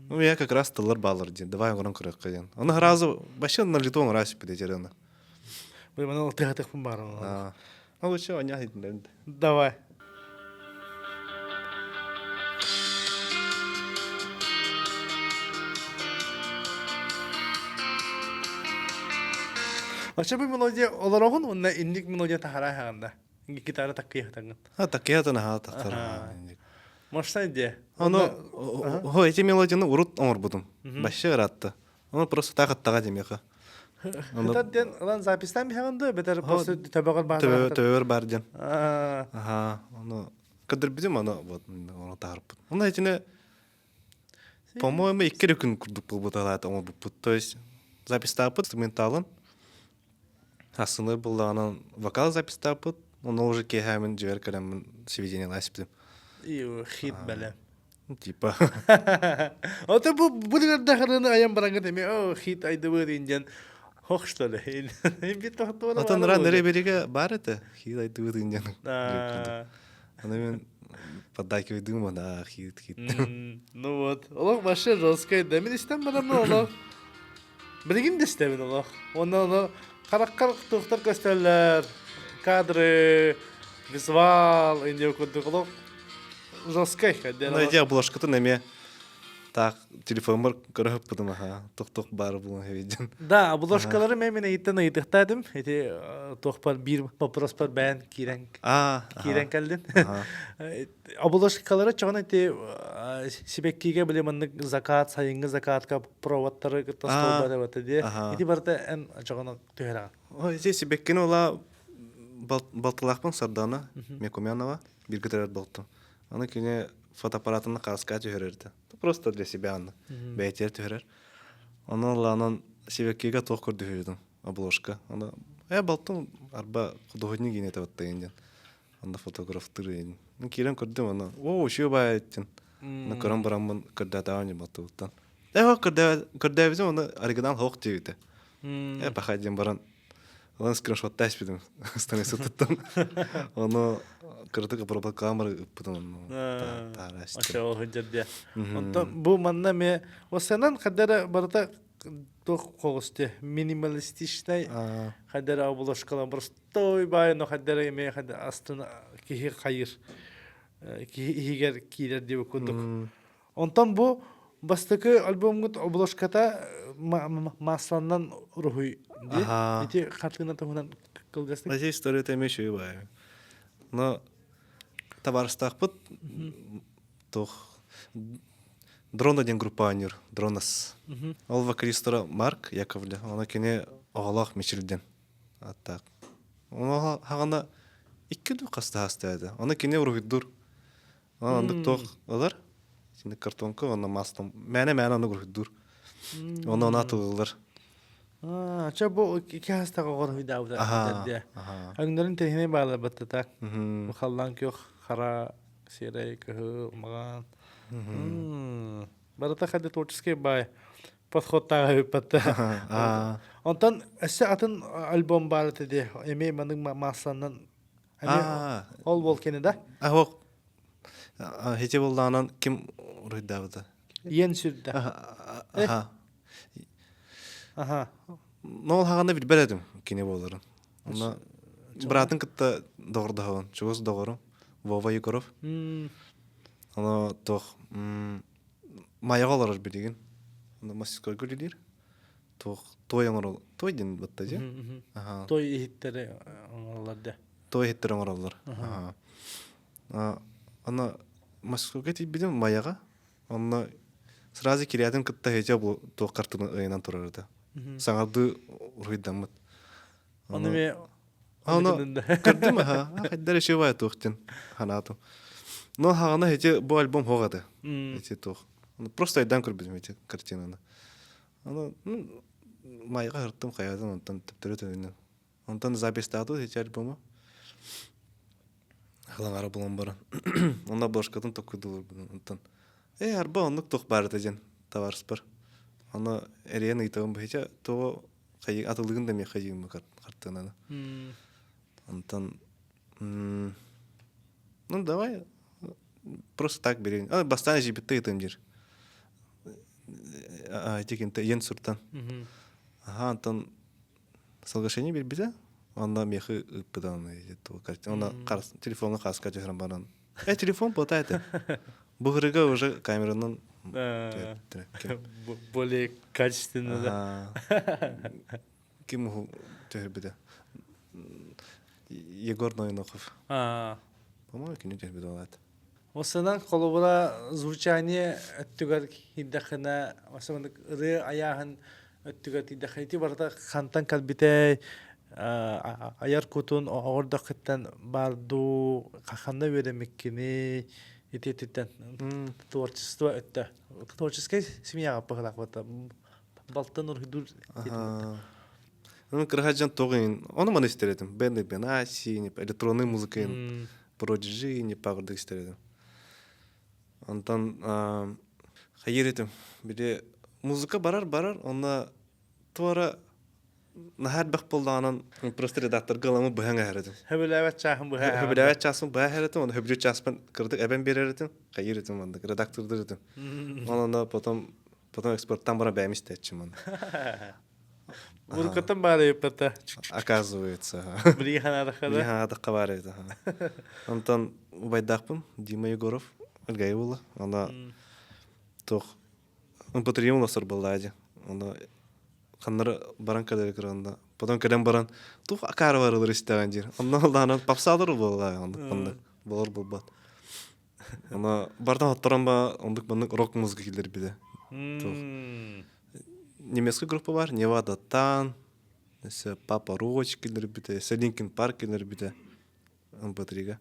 Ну, я как раз тыллар баалар диэн, давай оҥорон көрүөххэ диэн. Ону сразу вообще на лету оҥороо сүппүт этэр Бу маны алтыһатыахпын баарым. А лучше оня иһитиннэрин. Давай. Оччо бу мелодия олороҕун уонна инник мелодия таһараа хаҕында. Гитара таккыйахтаҥын. А таккыйатан аха тахтар. Можно де. Ону хо эти мелодияны урут оҥорбутум. Вообще ыраатта. Ону просто так аттаға демеха. Хытар диэн ылан записьтан биһэҕин дуо бэтэр просто төбөҕөр баар. Төбөҕөр бар диэн. Аха, ону кыдырбитим аны вот ону таһарпыт. Ону этини по-моему икки эрэ күн курдук буолбут оҥорбуппут. То есть записьтааппыт инструменталын Ассыныр буллаҕынан вокал записьтааппыт, ону уже киэһээ мин дьиэбэр кэлэммин сведениелаах испитим. Хит бэлэм. Типа. Ото бу бу дыгырдахырыны айан бараҥҥыт эмиэ о хит айдыбыт индиан хох что ли. Бит тохтуора. Отон ран эре бар это хит айдыбыт индиан. Аны мен поддакивайдым да хит хит. Ну вот. Олох вообще жесткая да. Мен истен барамын олох. Билигин да истэбин олох. Уонна ону хараххар туохтар көстөллөр, кадры, визуал, индия курдук олох жесткай. Ну, эти обложкатын эмиэ так телефоммар көрөһөппүтүм аха тух-тух баар буолан виден. Да, обложкалары мен мен ыйыттан ыйытыктаатым. Ити туохпар биир вопроспар бэйэн киирэн киирэн кэлдин. Обложкалары чоҕун ити сибэккигэ били маннык закат, сайыҥҥы закатка проводтары кытта столбар эбэтэ дии. Ити барыта эн чоҕун түһэрэҕин. Ой, ити сибэккини ола балтылаахпын Сардана Мекумянова бииргэ төрөөт балтым. Аны кини фотоаппаратына кааска түһэрэрдэ. Просто для себя аны. Бэйэтигэр түһэрэр. Онон ылаанан сибэккигэ туох көрдөһүөдүм обложка. Аны э балтым арба художник гинете баттайын диэн. Анда фотографтыр ин. Киирэн көрдүм аны. О, үчүгэй баай эттин. Аны көрөн бараммын көрдөөтөҕүн балтыбыттан. Э, көрдөөбүтүм аны оригинал хоох диэбитэ. Э, паха диэн баран ылан скриншоттаа испитим страницатыттан. Ону кыратык обработка камера ыппытым онно. Таара Ошо ол сылдьар диэ. Онтон бу манна ме осанан хадара барыта туох хоҕус минималистичнай хадара обложкалан простой баай но хадара эме астына киһи хайыр киһи иһигэр киирэр диэбит курдук. Онтон бу бастакы альбомҥут обложката масланнан уруһуй дии. Ити хартыына туһунан кылгастык. Эти историята эмиэ үчүгэй баайы. Но табаарыстаахпыт туох Дрона диэн группа оонньуур, Дронос. Ол вокалистара Марк Яковлев, оны кини оҕолоох Мичил диэн аттаах. Оны хаҕана икки дуу хаста хаста Оны кини уруһуйдуур. Оннук туох ылар? Сини картонка онно маслом. Мээнэ-мээнэ ону уруһуйдуур. Онно ону атылылар. Аа, чэ бу икки хастаҕа уруһуйдаабыта дэрдэ. Өҥнөрүн тэһинэй баалар баттата. Бу халлаан күөх, хара, сиэрэй, кыһыл, маҕан. Барыта хадэ творческий баай подходтааҕа бүппэтэ. Онтон өссө атын альбом баар этэ дии. Эмиэ маннык массанан Эмиэ ол бол кини да? Аһок. Хити буллаанан ким уруйдаабыта? Иэн сүрдэ. Аха. Аха. Но ол хаҕана билбэт этим кини буоларын. Онно быраатын кытта доҕордоһобун, чугас доҕорум Вова Егоров. Ону туох Майаҕа олорор билигин. Онно мастерскойга үлэлиир. Туох туой оҥорол. Той диэн батта дьэ. Той иһиттэри оҥороллор дэ. Той иһиттэри оҥороллор. Аны Москваға тиийбитим Майаҕа. Онно сразу кириэтин кытта һэдьэ бу туох картына ыйынан турар этэ. Саҥардыы уруһуйдаммыт. Ону ме Ону көрдүм аха. Хайдар еще туох ден ханаатым. Но хаҕана ити бу альбом хоҕ этэ. Ити туох. Просто айдан көрбүтүм ити картинаны. Аны майга хыртым хайаатын онтон төптөрү төнүннүм. Онтон записьтаатыбыт ити альбому. Халаҥара булан баран. Онно обложкатын токкуйдууларбын. Онтон э арба оннук туох баар этэ диэн табаарыспар. Аны эриэн ыйтабын быһыча тоҕо хайы атылыгын да миэхэ хайыгыммы хартыынаны. Онтон ну давай просто так бери. А бастаан эжибитте ыйтым дир. Ити Йен суртан. Аха онтон соглашение биэрбитэ. Онно миэхэ ыыппыта Онно телефоҥҥа хаска түһэрэн баран. Э, телефон плата это. Бу ырыга уже камеранан более качественно да. Ким түһэрбитэ? Егор Ноинохов. По-моему, кини түһэрбитэ ол аат. Осынан холобура звучание өттүгэр киирдэххинэ, осымынык ырыа айааһын өттүгэр тиийдэххинэ, ити барыта хантан кэлбитэй, айар кутун оҕордоххуттан баар дуу, ханна үөрэммиккиний, ити өттүттэн творчество өттө. Творческай семьяҕа быһылаах балтын уруһуйдуур Ну, кырыһа тоҕын, ону маны истэр этим. Бенни Бенаси, электронный музыка, Prodigy, не пагырдык истэр этим. Онтон хайыр этим. Били музыка барар-барар, онно туора наһаа элбэх буоллаҕынан просто редакторга ыламы быһан эһэр этим. Хөбүлээбэт чааһын быһа Хөбүлээбэт чаасын быһа эһэр этим, оны хөбүлүүр чааспын кырдык эбэн биэрэр этим, хайыр этим маннык редактордыр этим. Онно потом потом экспорттан баран бэйэм истээччим оны. Уруккаттан баар эбиппата. Оказывается. Билии ханаадахха да. Билии ханаадахха баар эбит. Онтон убайдаахпын Дима Егоров Ильгай буолла. Ана туох МП3 уласыр буолла дии. Аны ханнары баран кэлэр кыранда. Потом кэлэн баран туох акаары барылар истэҕин диир. Онно олдаанан попсалар буолла оннук маннык болор буолбат. Аны бардан отторон ба ондук маннык рок музыка киллэрбитэ. Туох немецкий группа бар, Невада Тан, өссө Папа Роч киллэрбитэ, өссө Линкин Парк киллэрбитэ МП3-га.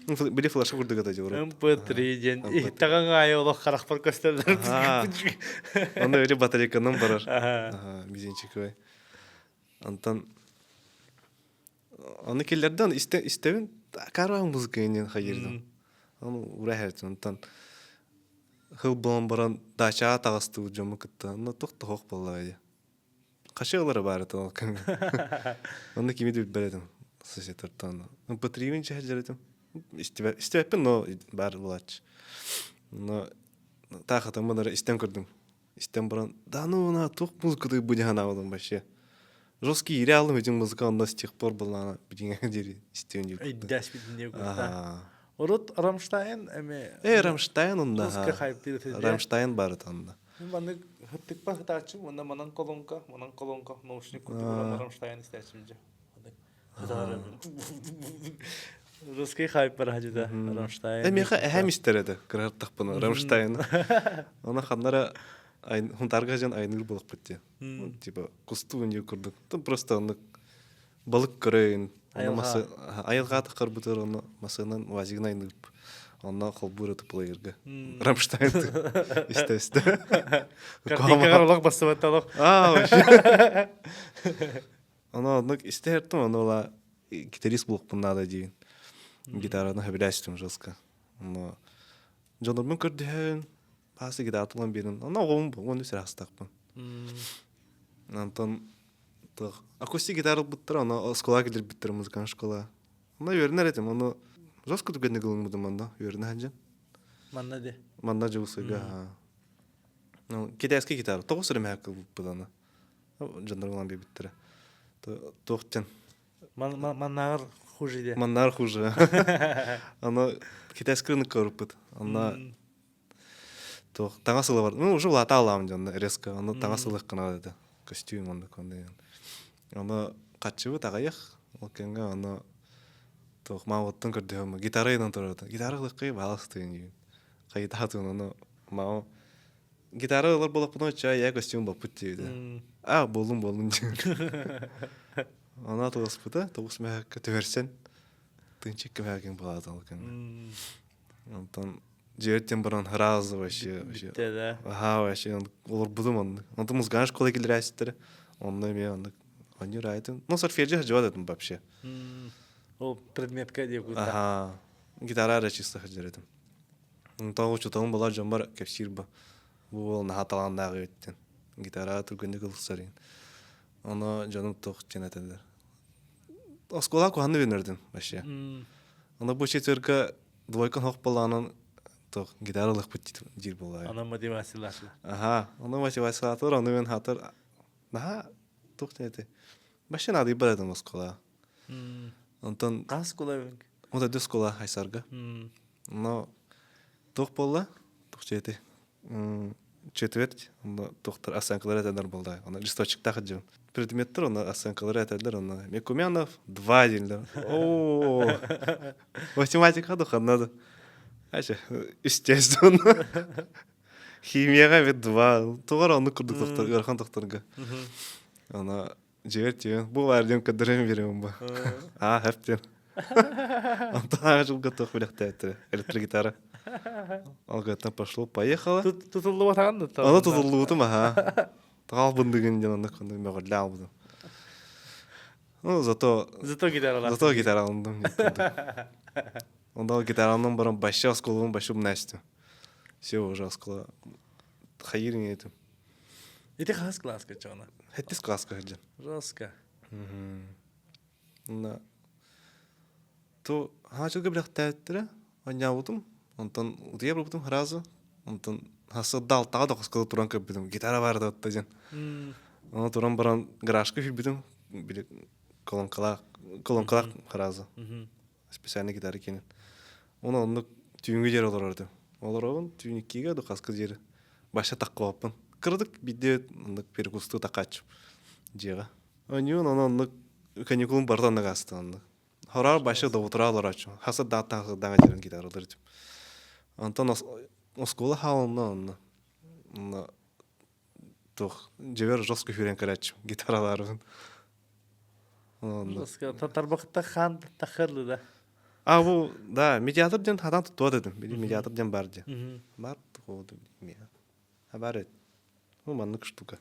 Били флешка курдук это дьура. МП3 диэн иһиттэҕиҥ аайы олох харахпар көстөллөр. Онно или батарейканан барар. Мизинчиковый. Антон Аны киллэрдэн истэбин караан музыка иннин хайырдым. Аны ура онтон хыл буолан баран дачаҕа таҕыстыбыт дьомму кытта. Онно туох да суох буоллаҕа дии. Хачы ылара баар этэ ол кэмҥэ. Онно кими да билбэт этим соседтартан. МП3-бин чэһэлдьэр этим. Истибэппин, но баар буолааччы. Но таахатыммын эрэ истэн көрдүм. Истэн баран, да ну на туох музыкаты бу дьаһанаабытым вообще. Жесткий реалым этим музыка онно с тех пор была билиҥҥэ диэри истиэн диир. Өйдөс билиҥҥэ курта. Урут Рамштайн эми Э, Рамштайн онно. Рамштайн баар онно. Маннык хыттыкпа хытааччым, уонна манан колонка, манан колонка, наушник курдук Рамштайн истээччим дьэ. Русский хайп барахажыда Рамштайн. Э, миэхэ эһэм истэр этэ, кыраһартахпына Рамштайн. Она ханнара хунтарга дьон айныыр буолахпыт диye. Типа кустуу үнү курдук. Просто оннук балык көрөйүн. Айылҕа тахарбытыр онно масынан вазигын айныып. Онно холбуур этэ плеерга. Рамштайн истэ-истэ. Картинкаҕар олох бассыбат олох. А, вообще. Ону оннук истэһэртим, ону ыла гитарист буолуохпун наада диин. Гитараны сөбүлээчтим жестко. Ону дьонорбун көрдөһөн, баасы гитара тулан биэрин. Ону оҕобун буолуон үс астахпын. Онтон акустик гитара ылбыттара, ону оскуолаҕа киллэрбиттэрэ музыкальная школа. Онно үөрэнэр этим, ону жестко түгэнник ылыммытым онно үөрэнэ сылдьан. Манна де? Манна Дьокуускайга. Ну, китайский гитара. Тоҕус эрэ мэһэк ылбыппыт аны. Дьоннор ылан биэрбиттэрэ. Туох диэн Маннааҕар хуже диye. Маннааҕар хуже. Аны китайский рынокка барыппыт. Онно туох таҥас ыла бар. Ну, уже улаата алаам дьонно резко. Онно таҥас ылыаххына этэ. Костюм оннук онно. Ону хаччыбыт аҕыйах. Ол кэмҥэ ону туох маамыттан көрдөһөм гитара ыйынан турарыта. Гитара ылыаххай бааластыын диин. Хайытаатын ону маама гитара ылар буоллахпына чай я костюм баппыт диэбитэ. А буоллун буоллун диэн. Она тылыспыта тоҕус мэһэккэ түһэрсэн тынчык көмөкүн буолаата ол кэмҥэ. Онтон дьиэттэн баран сразу вообще вообще Бүттэ да. Аха вообще олорбутум оннук. Онтон музыкальная школа киллэрээччиттэрэ. Онно эмиэ оннук оонньуур аайтым. Ну, сольфеджио сылдьыбат этим вообще. Ол предметка диye кута. Аха. Гитара эрэ чисто сылдьар этим. Онтон учууталым буолар дьоммор кэпсиир бу. Бу уол наһаа талааннаах эбиттин. Гитара түргэнник ылсар иһин. Ону дьонум туох диэн этэллэр. Оскуола куһаҕаннык үөрэнэрдим вообще. Ону бу четверка двойка хоох буоллаҕынан туох гитара ылыахпыт диир буоллаҕа. Онон мотивациялаатылар. Аха, ону мотивациялаатылар, ону мен хатыр наһаа туох диэн этэй. Вообще наадыйбат этим оскуолаҕа. Онтон Хас оскуола эбиҥ? Вот это оскуола Хайсарга. Но туох буолла? Туох диэтэй? Четверть, онно туохтар оценкалары этэллэр буолла. Онно листочектаах дьон. Предметтер онно оценкалары этэллэр, онно Мекумянов два дииллэр. О, математика духанна да. Ача, естественно. Химияға бит два. Тугар оннук курдук тохтор, ыарахан тохторго. Ана дьиэр тиэн, бу бар диэн көрдөрөн биэриэм бу. Аа, хэп диэн. Онтон аҕа дьылга туох билэхтээттэрэ электрогитара. Алгаттан пошло, поехало. Тутуллубатаҕын да Аны тутуллубутум аха. Таҕал бындыгын диэн оннук оннук мөҕүллэ албытым. Ну, зато Зато гитаралаах. зато гитара алындым. Онда гитаранан баран башы осколугун башы умнастым. Все уже оскола хайыр не этим. Ити хас класска чоҕуна? Хэттис класска сылдьан. Жестко. На то хаачылга билэхтээттэрэ оонньообутум. Онтон утуйа барбытым сразу. Онтон сарсыарда алтаҕа да хоскола туран көрбүтүм. Гитара баар да отто диэн. Ону туран баран гаражка киирбитим. Били колонкалаах колонкалаах сразу. Специальный гитара киэнин. Оны оннук түүҥҥү диэри олорор этим. Олоробун түүн иккигэ да хаска диэри баша таккыбаппын. Кыратык биирдэ оннук перекустуу такааччым дьиэҕэ. Онньуун ону оннук каникулум барыта оннук ааста оннук. Хороор баша да утура олорооччу. Хаса дааттан хасырдаҥа дьэрин гитаралар этим. Онтон оскуола хаалынна онно. Онно туох дьэбэр жестко сүүрэн кэлээччим гитаралаарбын. Онно. Жестко тарбахта хаан тахырлы да. А бу да медиатор диэн хатан туттуот этим. Били медиатор диэн бар диэн. Бар тугу А бар эт. Ну маннык штука.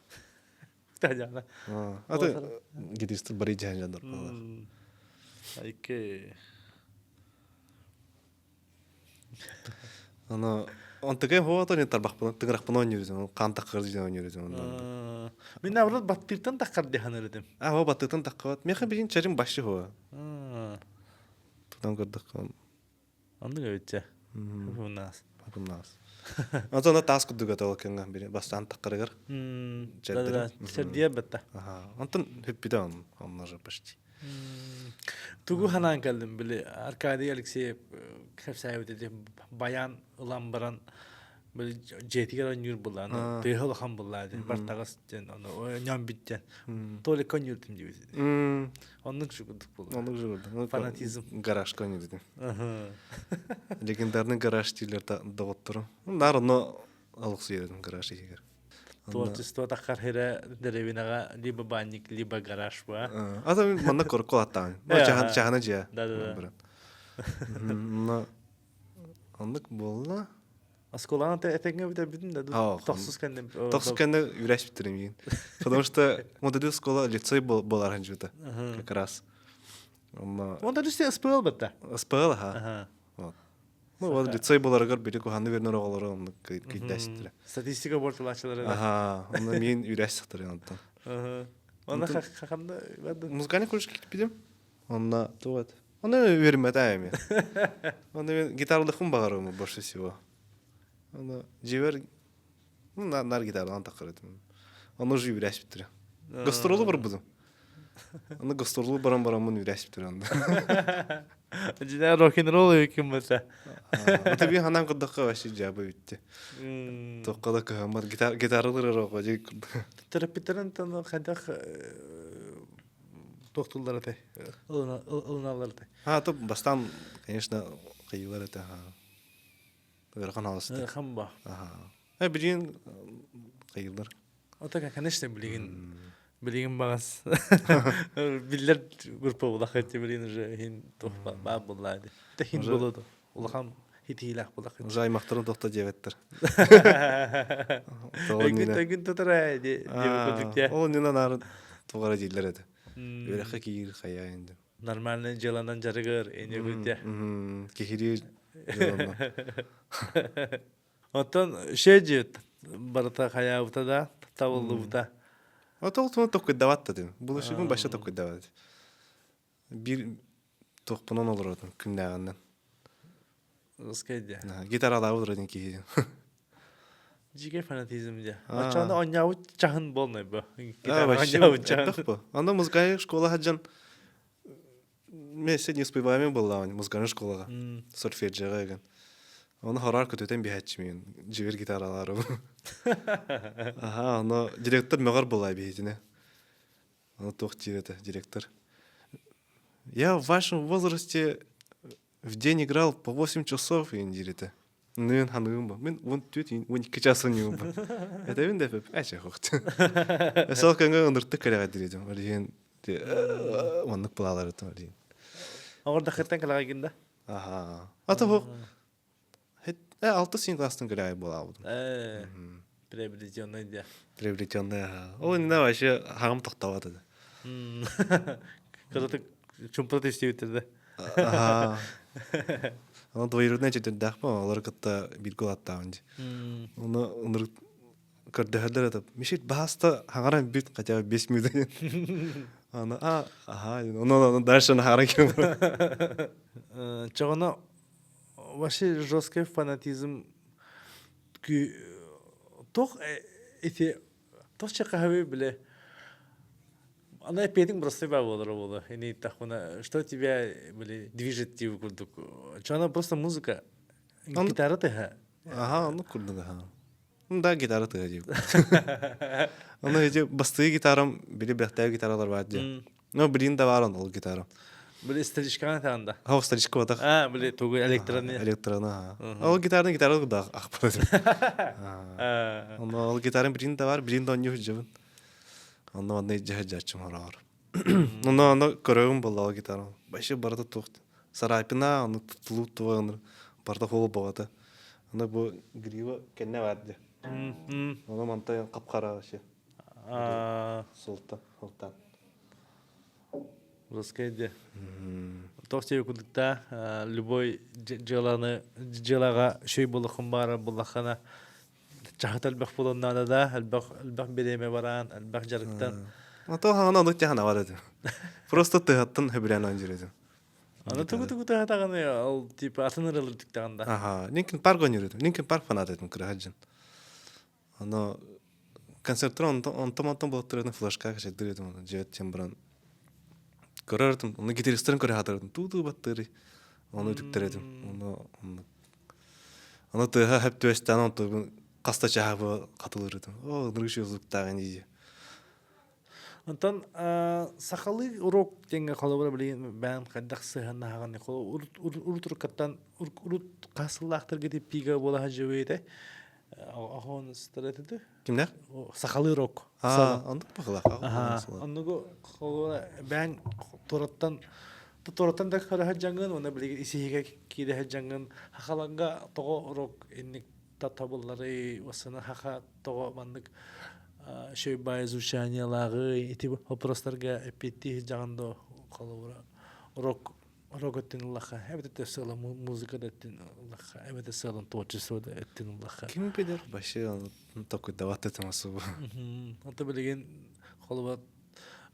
Таняна. А ты гитарист бары дьаһандар буолар. Айке. Аны онтугай хуото не тарбахпын тыгырахпын ойнуурдум хаан таххар диэн ойнуурдум. Мин наоборот баттыыртан таххар диһаныр этим. А о баттыыртан таххабат. Меха билин чарым башы хуа. Тутан көрдөххө. Оннук эбитчэ. Хапымнаас. Хапымнаас. Онтон таас курдук этэ ол кэмҥэ били бастаан таххарыгар. Да, сэрдиэр бэтта. Аха. Онтон хүппүтэ он, он уже почти. Тугу ханаан кэллим били Аркадий Алексеев кэпсээбит ити баян ылан баран били дьиэтигэр оонньуур булла тыаһа улахан булла диэн бартаҕас диэн ону оонньоон бүттэн Толикка оонньуурдум диэбит оннук курдук буолла оннук курдук фанатизм гаражка оонньуурдум легендарный гараж дииллэр доҕотторум наар онно алыксыйар гараж иһигэр Творчество таххар хирэ деревинаҕа либо банник, либо гараж ба. А там манна коркол аттаан. Чахан чахана дьиэ. Да да да. Но оннук буолла. Оскуоланы этэҥҥэ бүтэрбитин да тохсус кэннэ Тохсус кэннэ үрэс бүтэрим миигин. Потому что вот школа лицей болар ханжыта как раз. Онно Онда түсте СПЛ бытта. СПЛ аха. Вот. Ну вот лицей боларыгар били куханны бернер оҕолору оннук кыйдастыра. Статистика бортулаачылары. Аха, онно мин үрэс сахтары онтон. Онно хаханда Музыкальный колледж киирбитим. Онно тугат. Онно үөрмэтэ эми. Онно мен гитаралыхпын баҕарым больше всего. Онно дьиэбэр нар гитаралаан таххар этим. Онно уже үрэс бүтүрэ. Гастролу барбытым. Аны гастролу баран бараммын үрэс бүтүрэ онно. Дьиҥэ рок-н-ролл эбиккин бата. Это би ханан курдукка вообще дьаабы бүтте. Тоққа да кыһаммат гитаралар эрэ оҕо дьи Төрөппүттэрин таны хайдах. Туох тыллар этэй? Ылыналлар этэй? А, то бастаан, конечно, кыйылар этэ. Ыарахан алысты. Ыарахан ба. Аха. Э, билигин кыйылар. Ото, конечно, билигин билигин багас биллер группа булах эти билигин уже хин туох баар буллаа ди. Хин болоду. Улахан хитиилээх булах. Уже аймактарын тохто диэбэттэр. Өйгүн өйгүн тутара ди диэбит Ол нина наар тугара дииллэр этэ. Үөрэххэ киир хайа инде. Нормальный дьыаланан дьарыгыр эне Киһири Оттон шеджит барыта хайаабыта да табыллыбыта. Отол туна токкуйдават да дим. Булушугун баша токкуйдават. Бир тохпунан олоротун күннээҕиннэн. Русская Гитаралаабыт олоротун киһи. Дьигэ фанатизм дьэ. Оччоҕуна оонньообут чаһын буолнай бу. Гитара оонньообут чаһын. бу. Анда музыкальная школа хаджан Мен не успеваемый была музыкальная школаға. Сольфеджиоға еген. Оны хорар көтөтен биһәччи мен жибер гитаралары. Аха, аны директор мөҕөр была биһитине. Аны туох диир этэ директор. Я в вашем возрасте в день играл по 8 часов иин диир этэ. Ныын ханыгым ба. Мин 14 12 час ойнуум ба. Этэбин да эпеп эче хохт. Сол көҥө ыныртык кэлэҕэ диир Диэн маннык плалар этим диин. Оҕордахыттан кэлэҕэ да? Аха. Ата бу алты син класстан кэлэҕэ буолаабытым. Приобретенный дия. Приобретенный, аха. Ол инна вообще хаҕым тохтообот этэ. Кыратык чумпура түстүбүттэр да. Аха. Аны двоюродный четырдаахпын, олор кытта бииргэ улааттаабын дии. Оны ынырык көрдөһөллөр это мешит баһаста хаҥаран бүт хотя бы 5 минут. Аны а аха ону дальше хаҥаран киирэн Чоҕоно вообще жесткий фанатизм туох ити туох чакаһабы биле Она эппиэтиҥ простой баа буолара буолуо. Ини тахпына, что тебя были движет тиби курдук. Чона просто музыка. Гитара тыһа. Аха, ону курдук аха. Да, гитара тыһа дип. Ону эти бастыы гитарам, били бэхтээ гитаралар баар дии. Ну, блин да баар ол гитара. Били старичканы таанда. Хо, старичка батах. А, били тугу электроны. Электроны, аха. Ол гитараны гитара да ахпат. Ону ол гитарам блин да бар, блин да онньу жыбын. Онно манна дьаһайдьааччым хороҕор. Онно онно көрөҕүм буолла ол гитарам. Вообще барыта туох Сарапина, ону тулууп туга барыта хуол боҕото. Аны бу грива кэннэ бар дии. Ону мантай хап-хара вообще. Султан, султан. Русская де. Туох диэби курдуктаа любой дьыаланы дьыалаҕа шөй булахын баара буллаххына чаһыт элбэх буолан наада да элбэх элбэх бириэмэ бараан элбэх дьарыктан Ото хаана онук тяхана бар этим. Просто тыһаттан хөбүлээн оонньуур этим. Аны тугу тугу тыһатаҕыны ол типа атын ырылыр түктэҕин да. Аха, Linkin Park оонньуур этим. Linkin Park фанат этим кыраһаджын. Аны концерттер онтон онтон буолаттар флешка качайдыр этим оны дьиэт тем баран көрөр этим. Оны гитаристарын көрө хатыр этим. Туу-туу баттыры. Оны үтүктэр этим. Оны Аны тыаһа хөп түөстээн онтугун хаста чаһабы хатылыр этим. О, ынырык звуктааҕын дии. Онтон сахалыы урок диэҥҥэ холобура билигин бэйэҥ хайдах сыһыаннаһаҕыный? Урут уруккаттан урут хас сыллаахтарга типпиигэ буола сылдьыбыт Охон сытар Кимнээх? Сахалыы рок. Аа, оннук быһыылаах. Оннугу холобура бэйэҥ туораттан туораттан да көрө сылдьаҥҥын уонна билигин исиһигэ киирэ сылдьаҥҥын хахаларга тоҕо рок инник табылларый уоссана хаха тоҕо маннык шөйбай звучаниялааҕый ити вопростарга эппиэттии сылдьаҕын до холобура рок рок өттүн ыллахха эбэтэр сыала музыка да өттүн ыллахха эбэтэр сыалын творчество да өттүн ыллахха ким билэр вообще такой дават этим особо Ото билигин холобура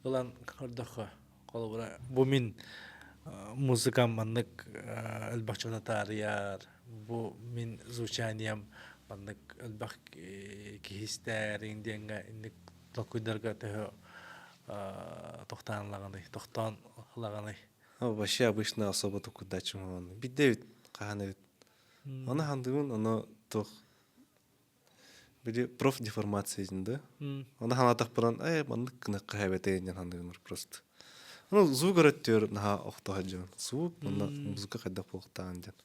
ылан көрдөххө холобура бу мин музыкам маннык элбэх дьону таарыйар бу мин звучанием маннык элбэх киһи истээриҥ диэҥҥэ инник толкуйдарга төһө тохтоон ылаҕыный тохтоон ылаҕыный Вообще обычно особо токуйдааччым Бидде эбит хаһан эбит Аны хандыгын ону туох били профдеформация да. Аны ханаатахпынан ээ маннык гынахха эбэтэ диэн хандыгынар просто. Ну, звук өрөттүөр наһаа охтоһо дьон. Звук, онно музыка хайдах буолуохтааҕын диэн.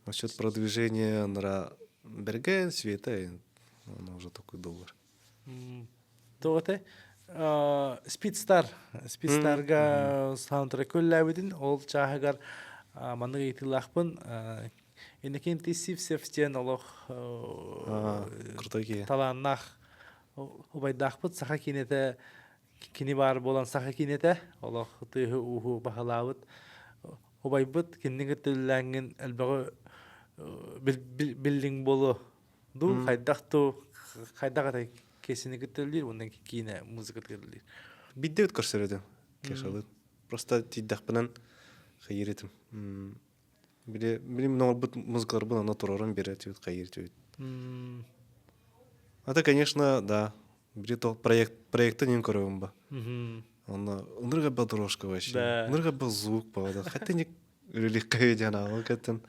Насчет продвижения нара берген света, он уже такой доллар. Тоҕо Speedstar Speedstarга саундтрек үллээбитин ол чааһыгар маннык ыйытыылаахпын Иннокентий Сивцев диэн олох крутой киһи талааннаах убайдаахпыт саха киинэтэ кини баар буолан саха киинэтэ олох тыаһы-ууһу баһылаабыт убайбыт кинини кытта үлэлээҥҥин элбэҕи биллиҥ буолуо дуу хайдах дуу хайдах этэй киэсини кытта үлэлиир уонна киинэ музыкатыгар үлэлиир Бидде көрсөр этим кешалыт просто тиийдэхпинэн хайыр этим били били оҥорбут музыкаларбын аны турарым берет хайыр түбүт это конечно да Били то проект проекты нин көрөбүн ба. Онно ынырга ба дорожка вообще. Ынырга ба звук ба. Хотя не үлэлиэххэ дьанаабы кэттен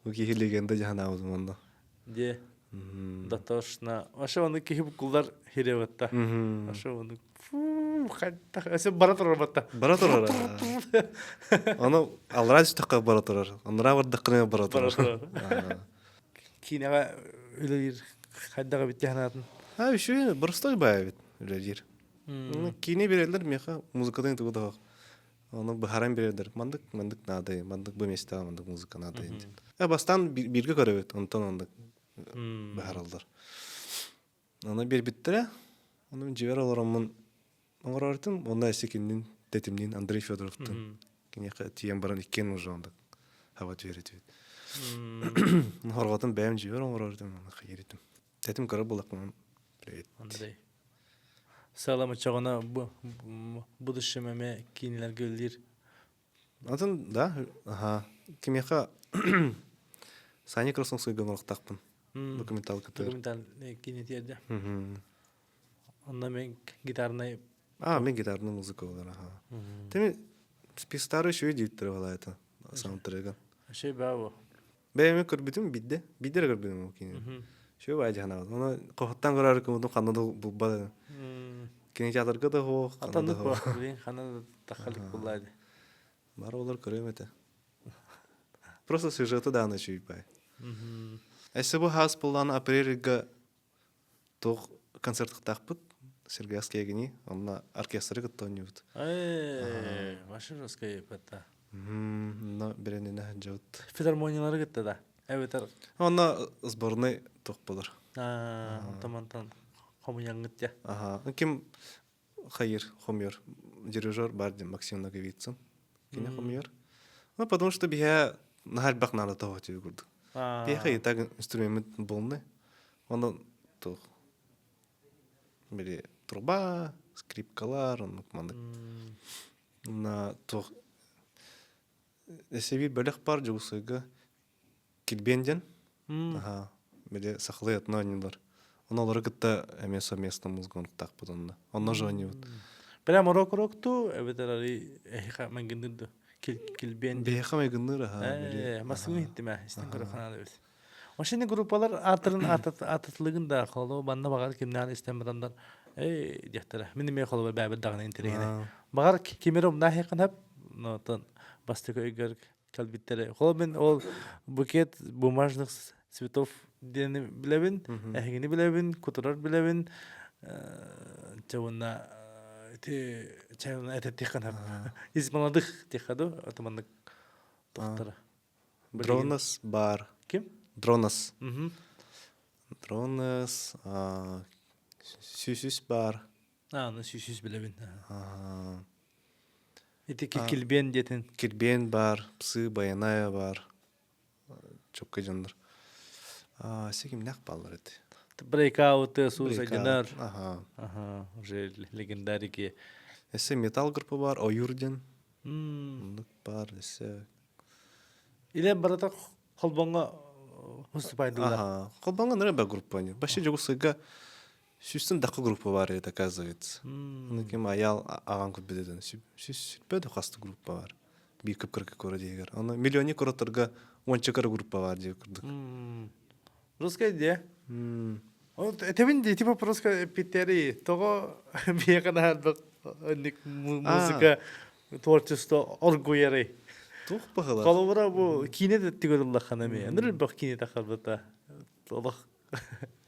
бу киһи легенда дьанаабытым онно. Де. Дотошно. Вообще оны киһи букулар хиребатта. Вообще оны хайдах өсө бара турар батта. Бара турар. Аны алра түстөхкө бара турар. Анра бардаккына бара турар. Киинэҕэ үлэлиир хайдах эбит дии А еще простой баа эбит үлэлиир. Киинэ береллер миэхэ музыкатын тугу да Ону быһаран береллер. Мандык мандык наада, мандык бу местаҕа мандык музыка наада диэн. Э бастаан бииргэ көрөбүт, онтон оннук быһараллар. Аны биэрбиттэрэ, ону мин дьиэбэр олороммун оҥороортум, онно өссө кининин тэтимниин Андрей Федоровтын киниэхэ тиийэн баран иккиэн уже оннук хаба түһэр этибит. Хорҕотун бэйэм дьиэбэр оҥороортум, аны хайыр этим. Тэтим көрөр булакпын. Привет. Андрей. Сыалам оччоҕуна будущем эмэ киинилэргэ үлэлиир. Атын, да, аха. Кимиэхэ Саня Красновскайга оҥоруохтаахпын. Документалка Документал киинэ тиэрдэ. Онно мен гитарнай А, мен гитарный музыка болар, аха. Теми спистары еще дииттер была это саундтрека. Вообще браво. Бэйэми көрбүтүм бидде. Бидде эрэ көрбүтүм ол кинини. Үчүгэй баайы дьаһанабыт. Ону хоһуттан көрөр кымытым ханна да булбат. Кинотеатрга да суох, ханна да Атаннык суох. Блин, ханна да тахалик буллаады. Бар олор көрүөм этэ. Просто сюжеты дааны үчүгэй баай. Өссө бу хаас буллаан апрельга туох концерттахтаахпыт Сергеевская гини онно оркестры кытта оонньуубут. Э, ваше русское это. Онно беренинэ сылдьабыт. Филармониялары кытта да. Эбэтэр Онно сборный туох болар. Онтон хомуйаҥҥыт дьэ. Аха. Ким хайыр хомуйар дирижер бар дим Максим Ноговицын. Кини хомуйар. Ну, потому что биһэ наһаа элбэх наада тоҕо курдук. Биһиэхэ и так инструмент полный. Онон туох били труба, скрипкалар, оннук маннык. На туох эсэби бөлөх бар Дьокуускайга Килбиэн диэн. Аха. Били сахалыы этно оонньуулар. Ону олору кытта эмиэ совместно музыка оҥоруктаахпыт онно. Онно же оонньуубут. Прямо рок-рок ту эбэтэр арый эһиэхэ майгынныыр ду килбиэн Биһиэхэ майгынныыр аха. Э, массыҥы иһиттим ээ, истэн көрө ханаада эбит. Ошини группалар ааттарын аататылыгын да холу манна баҕар кимнээн истэн барандар эй диэхтэрэ. Мин эмиэ холобур бэйэбит даҕаны интэриэһинэй. Баҕар кимир умнаа ханап, но бастакы өйгөр кэлбиттэрэ. Холобур мин ол букет бумажных цветов диэни билэбин, эһигини билэбин, кутурар билэбин, чэ уонна ити чэ этэтиэххин из молодых диэххэ дуу, атыманнык тохтора. Дронос бар. Ким? Дронос. Дронос, Сүүсүс бар. А, ну сүүсүс билэбин. Ити килбиэн диэтин. Килбиэн бар, псы Баяная бар. Чопка дьоннор. Се кимнээх бааллар эти? Breakout, Suicide Dinner. Ага. Ага, уже легендарики. Эссе металл группа бар, Ойур диэн. Оннук бар, эссе. Илэ барыта холбоҥҥо выступайдылар. Ага. Холбоҥҥо ныры ба группа они. Вообще Дьокуускайга сүүстэн тахха группа бар это оказывается. Ну ким аял аҕаҥ көрбүтүтэн сүүс сүрбэ хаста группа бар. Биир кып-кыракый куорат иһигэр. Аны миллионник куораттарга уонча кыра группа бар диир курдук. Русская идея. Этэбин дии, типа просто эппиттери тоҕо биһиэхэ наһаа элбэх. Онник музыка творчество оргуйарый? Туох баһылаах? Холобура бу киинэ да тигэриллаххана эмиэ. Ныр элбэх киинэ тахарбыта. Олох.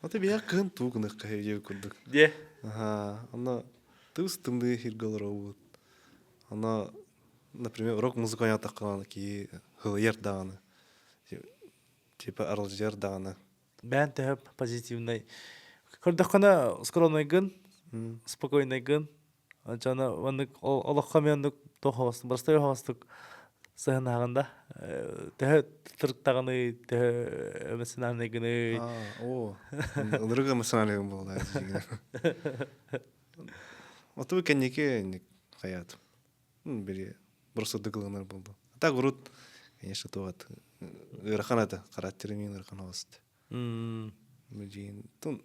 Ата биһиэх кыһын туу гыныахха диэбит курдук. Диэ. Аха, онно тыыс тымныы сиргэ олоробут. Оно, например, рок-музыка оонньоотоххуна киһи һылыйар даҕаны, типа аралдьыйар даҕаны. Бэйэн төһө позитивнай. Көрдөххүнэ скромнайгын, спокойнайгын. Дьоно оннук олоххо эмиэ оннук туох оҕостук, простой оҕостук сыһынаһаҕын да. Төһө тырыктаҕыный, төһө эмоциональныйгыный. Оо, ынырык эмоциональный буолла. Оту кэнники хайаат. Били просто дыгыланар буолду. А так урут, конечно, туох ыарахан этэ, характерым ыарахан оҕост. Билигин тун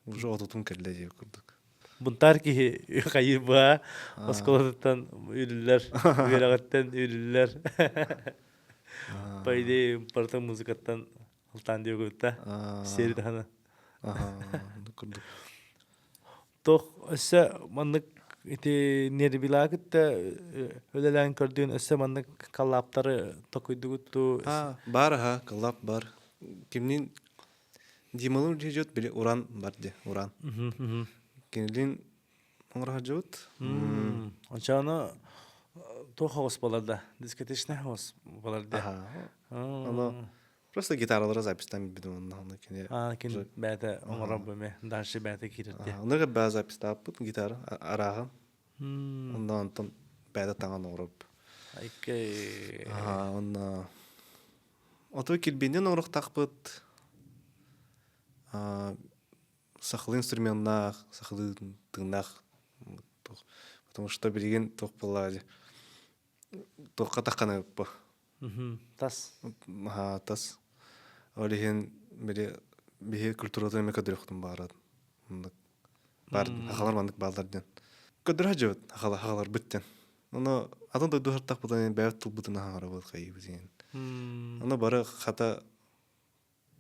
уже отутун кэллэ диир курдук. Бунтаар киһи хайыы оскуолатыттан үлүллэр, үөрэҕиттэн үлүллэр. По идее, барыта музыкаттан алтаан диэбиккэ сиэри таһына. Курдук. Туох өссө маннык ити нервилаа кытта үлэлээн көрдүүн өссө маннык коллабтары токуйдугут дуу? Бар аха, коллаб бар. Кимнин Дималын үлэһит били Уран бар дии, Уран. Кинилин оҥоро сылдьыбыт. Оччоҕуна туох оҕус буолар да? Дискотечный оҕус буолар дии. Ону Просто гитаралара записьтан билбитим онно онно кини Аа, кини бэйэтэ оҥорор бу эмиэ дальше бэйэтэ киирэр дии. Онно бэйэ записьтааппыт гитара арааһын. Онно онтон бэйэтэ таҥан оҥоробут. Окей. Онно Оту килбиэннин оҥоруохтаахпыт. Сахалыы инструменнаах, сахалыы тыыннаах. Потому что билигин туох буоллаҕа дии туохха тахханыппа. Тас. Аһаа, тас. Ол иһин били биһи культуратын эмэ көрдөрүөхтүн баарат. Оннук баар хахалар маннык бааллар диэн. Көрдөрө сылдьыбыт хахаларбыт диэн. Ону атын дойду сыртахпытын бэйэбит тылбытын аһаҥарабыт хайыыбыт диэн. Ону бары хата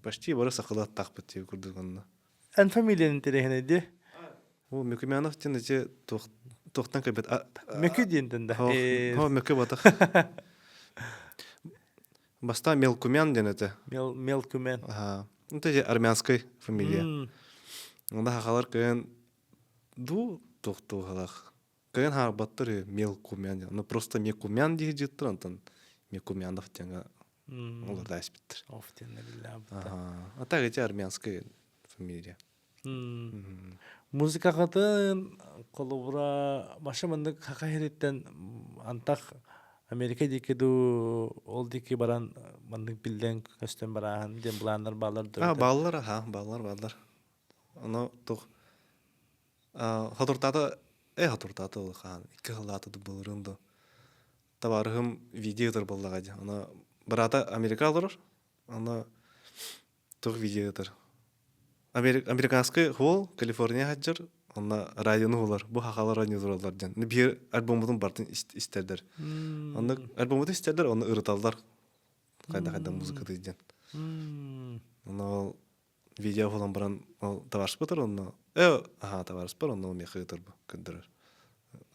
почти бары сахалыы аттаахпыт диye курдук онно. Эн фамилияны интэриэһинэй дии? О, Мөкүмянов диэн ити туохтан кэлбит? Мөкү диэнтэн да. О, Мөкү батах. Бастаан Мелкумян диэн этэ. Мелкумен. Ага. Ну, это армянская фамилия. Онда хахалар кыйын ду туохтуухалах. Кыйын хаарбаттар Мелкумян диэн. Ну, просто Мекумян дии жыттыр, онтон Мекумянов диэн Олар да испиттэр. Оф диэн А так эти армянская фамилия. Музыкаҕытын холобура баша маннык хаха иһириттэн антах Америка диэки дуу ол диэки баран маннык биллэн көстөн барааһын диэн былааннар бааллар А, бааллар, аха, бааллар, бааллар. Ону тух хатуртаата хатуртаата ол хаан икки хыллаата былырын ду табаарыһым видео ыытар буоллаҕа дии. Аны быраата Америка олорор. Аны туох видео ыытар? Американский холл Калифорния сылдьар. Онно радиону булар. Бу хахалар радио тураллар диэн. Биир альбоммутун бартын истэрдэр. Онно альбоммутун истэрдэр, онно ырыталлар. Хайда-хайда музыкаты диэн. Онно ол видео булан баран ол табаарыспытыр онно аха табаарыспар онно миэхэ ыытар бу көрдөрөр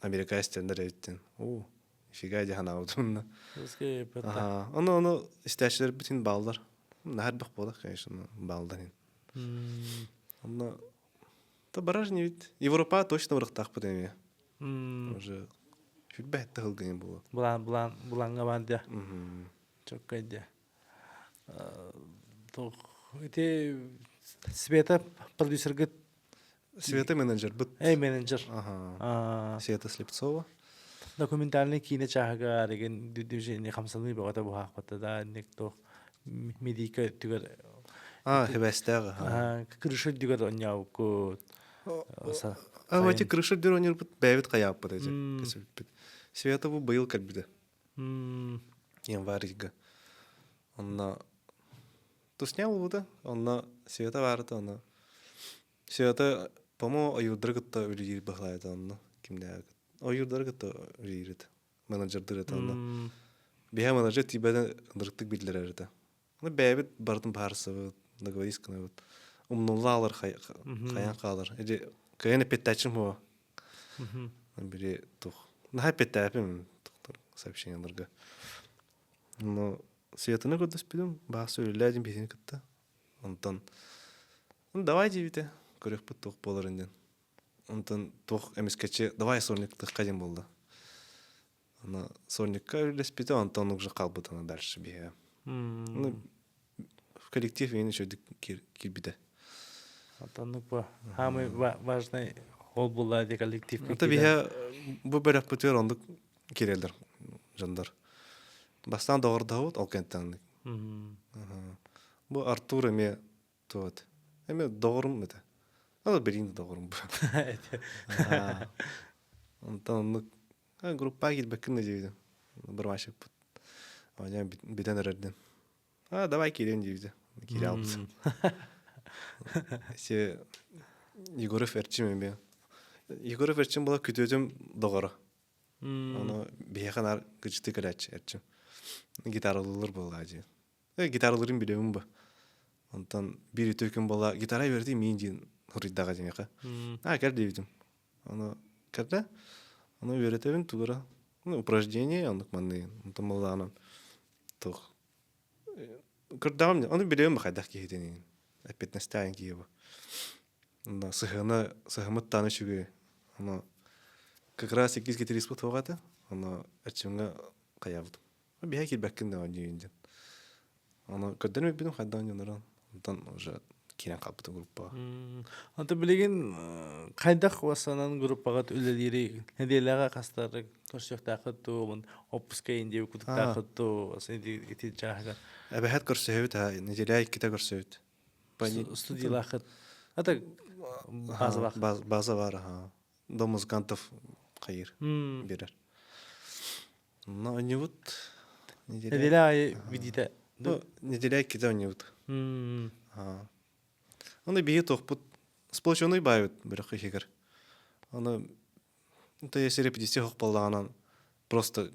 Америка истэннэр эбит диэн оо нифига дии санаабытым онно аха ону ону истээччилэрбитин бааллар наһаа элбэх буолар конечно бааллар иһин онно то барар не ведь Европа точно барыахтаахпыт эмиэ уже сүрбэһэтте сылгыйын буолуо булан булан буланга бар дия чоккай дия Ити Света продюсергыт Света менеджербыт. Эй, менеджер. Ага. Света Слепцова. Документальный киинэ чааһыгар деген движение хамсаныы бөҕөтө буһаахпата да инник туох медийка өттүгэр А, хэбэстээх. Крыша үрдүгэр онньообуккут. А, эти крыша үрдүгэр онньообут бэйэбит хайааппыт эти. Света бу быйыл кэлбитэ. Январь ыйга. Онно тусня буолбута. Онно Света баарыта онно. Света, по-моему, ойуурдары кытта үлэлиир баһылаайда онно. Кимнээҕи ойуурдары кытта үлэлиир этэ. Менеджердыр этэ онно. Биһэ менеджер тиийбэтин ынырыктык биллэрэр этэ. Ну, бэйэбит барытын баарсыбыт, договорись гынабыт. Умнуллаалар хайан хаалар. Или кыайан эппиэттээччим хуо. Били тух наһаа эппиэттээпим сообщениеларга. Но Светаны көрдөспүтүм, баасы үлэлээ биһигини кытта. Онтон давай диэбитэ, көрүөхпүт туох буоларын диэн. Онтон туох эмискэччи давай сольниктыахха диэн буолла. Аны сольникка үлэлэспитэ, онтон уже хаалбыт аны дальше биһиэхэ. Ну, в коллектив мин үчүгдүк киирбитэ. Онтоннук бу самый важный ол буолла ди коллектив. Это биһэ бу бөлөхпүтүгэр оннук киирэллэр дьоннор. Бастаан доҕордоһобут, ол кэнниттэн Бу Артур эмиэ туот. Эмиэ доҕорум этэ. Ол билигин да доҕорум бу. Онтон оннук группаҕа киирбэккин да диэбитим. Бармашекпыт. Оонньоон бүтэн эрэрдим. А, давай киириэм диэбитэ. Киирэ албыт. Се Егоров Эрчим эмиэ. Егоров Эрчим була күтүөтүм доҕоро. Ону биһиэхэ наар кычты кэлээччи Эрчим. Гитаралыылар буоллаа дии. Э, гитаралыырын билэбин бу. Онтон биир үтүө күн буолла гитара үөрэтии миин диэн суруйдаҕа диэхэ. А, кэр диэбитим. Ону кэрдэ. Ону үөрэтэбин тугура. Ну, упражнение оннук манныгын. Онтон буоллаҕынан туох Көрдөҕүм ону билэбин хайдах киһитин эппиэтинэстээх киһи бу. Онно сыһыана сыһыммыт даҕаны үчүгэй. Ону как раз иккис гитариспыт суох этэ. Ону Эрчимҥэ хайаабытым. Биһэ киирбэккин да диэн диэн. Ону көрдөрөн билбитим хайдах дьоннорун. Онтон уже киирэн хаалбытым группаҕа. Онто билигин хайдах уоссанан группаҕыт үлэлиири нэдиэлэҕэ хастары көрсүөхтээххит дуу, отпуска индия кутуктааххыт дуу, ити чааһыгар? Эбэһэт көрсөһөбүт, неделя иккитэ көрсөбүт. Студиялааххыт. Это базалаах. База бар, ага. Дом музыкантов хайыр берер. Но онньубут неделя айы видите. Ну, неделя иккитэ онньубут. Оны биһи туохпут сплоченный баайбыт бөлөх иһигэр. Аны то есть репетиция хохпаллаҕынан просто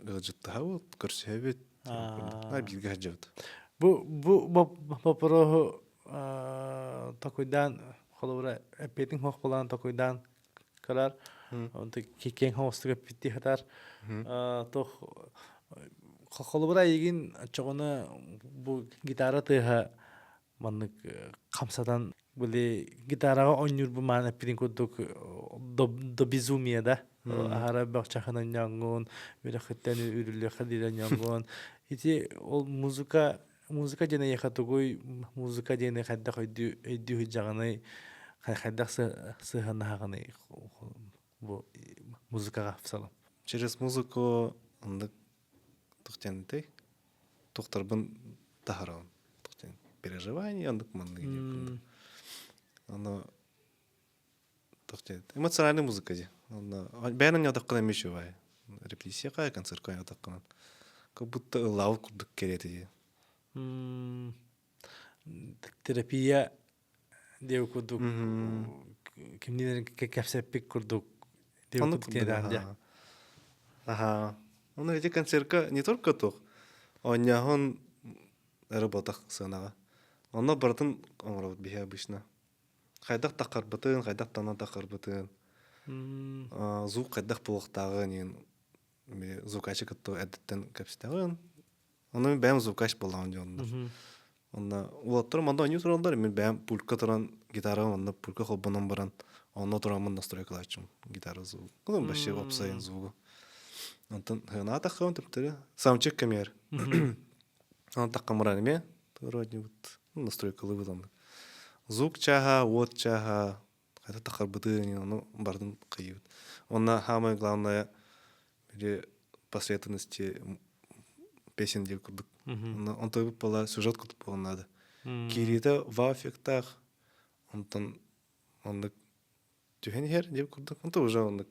ыалдьыттаһабыт, көрсүһэбит, бииргэ сылдьабыт. Бу бу боппуруоһу токуйдаан холобура эппиэтиҥ хохпалаан токуйдаан кылар онто киэҥ хоҕустук эппиттии сатар туох холобура эйигин оччоҕуна бу гитара тыаһа маннык хамсатан били гитараҕа оонньуур бу маан эппитин курдук до безумия да аһара бөхчахын онньоҥҥун үрэххиттэн үрүлүөххэ диэри онньоҥҥун ити ол музыка Музыка диэн эйиэхэ тугуй? Музыка диэни хайдах өйдүү өйдүү сылдьаҕыный? Хайдах сыһыаннаһаҕыный бу музыкаҕа в целом? Через музыку оннук туох диэн этэй? Тухтарбын таһарабын. Туох диэн переживание оннук маннык диэн Ону туох диэн эмоциональный музыка дии. Онно бэйэн оонньоотоххуна эмиэ үчүгэй. Репетицияҕа, концертка оонньоотоххуна как будто ыллаабыт курдук кэриэтэ дии. Терапия диэбит курдук кимниин кэпсэппит курдук диэбит курдук Аха. Ону ити концертка не только туох оонньооһун эрэ буолтах сыанаҕа. Онно барытын оҥоробут биһи обычно. Хайдах таххарбытын, хайдах танан таххарбытын, звук хайдах буолуохтааҕын иһин звукачы кытта эрдэттэн кэпсэтэҕин. Ону мин бэйэм звукач буоллаҕым дии онно. Онно уолаттарым онно оонньуу тураллар, мин бэйэм пулька туран гитараҕа онно пулька холбонон баран онно тураммын настройкалааччым гитара звук. Ну, вообще уопсайын звугу. Онтон хынаат таххабын төптөрү. Самчик кэмиэр. Онон таххам баран эмиэ вроде вот настройкалыыбыт оннук. Звук чааһа, уот чааһа, хайда тахарбытын, ону бардын кыйыбыт. Онно самое главное били посредственности песен диир курдук. Онно онтойбут буола сюжет курдук буолуон наада. Киириитэ вау-эффектаах, онтон оннук түһэн иһэр диир курдук. Онто уже оннук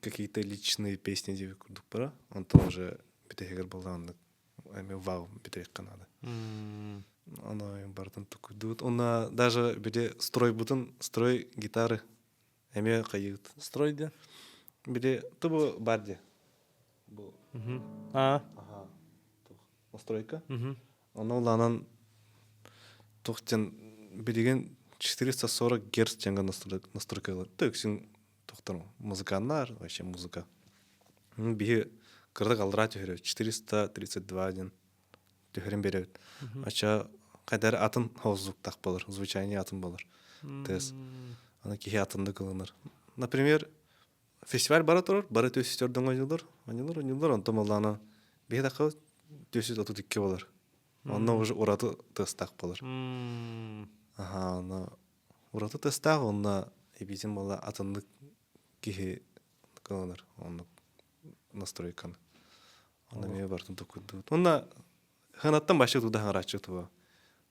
какие-то личные песни диэбит курдук бара. Онтон уже бүтэһигэр буолла оннук эми вау бүтэһиккэ наада. Ону барытын тукуйдубут. Уонна даже били стройбутун, строй гитары эмиэ хайыыбыт. Строй диэн? Били тубу бар дии. Бу. Аа. Аха. Настройка. Ону улаанан туох диэн билигин 440 герц диэҥҥэ настройкалар. Үксүн. Тохтор музыканнар, вообще музыка. Биһи кырдык аллараа түһэрэ 432 диэн түһэрин беребит. Ача кайдар атын звуктах болар, звучание атын болар. Тес. Аны киһи атынды кылыныр. Например, фестиваль бара турар, бары төсүстөрдөн ойнулар, ойнулар, ойнулар, онтон боллаана биһи такы төсүс 32 болар. Онно уже ураты тыстах болар. Аха, онно ураты тыстаах, онно эбиитин буолла атыннык киһи кылынар, оннук настройканы. Онно эмиэ бартын токуйдуут. Онно ханаттан башы туда хаҥарааччы туга.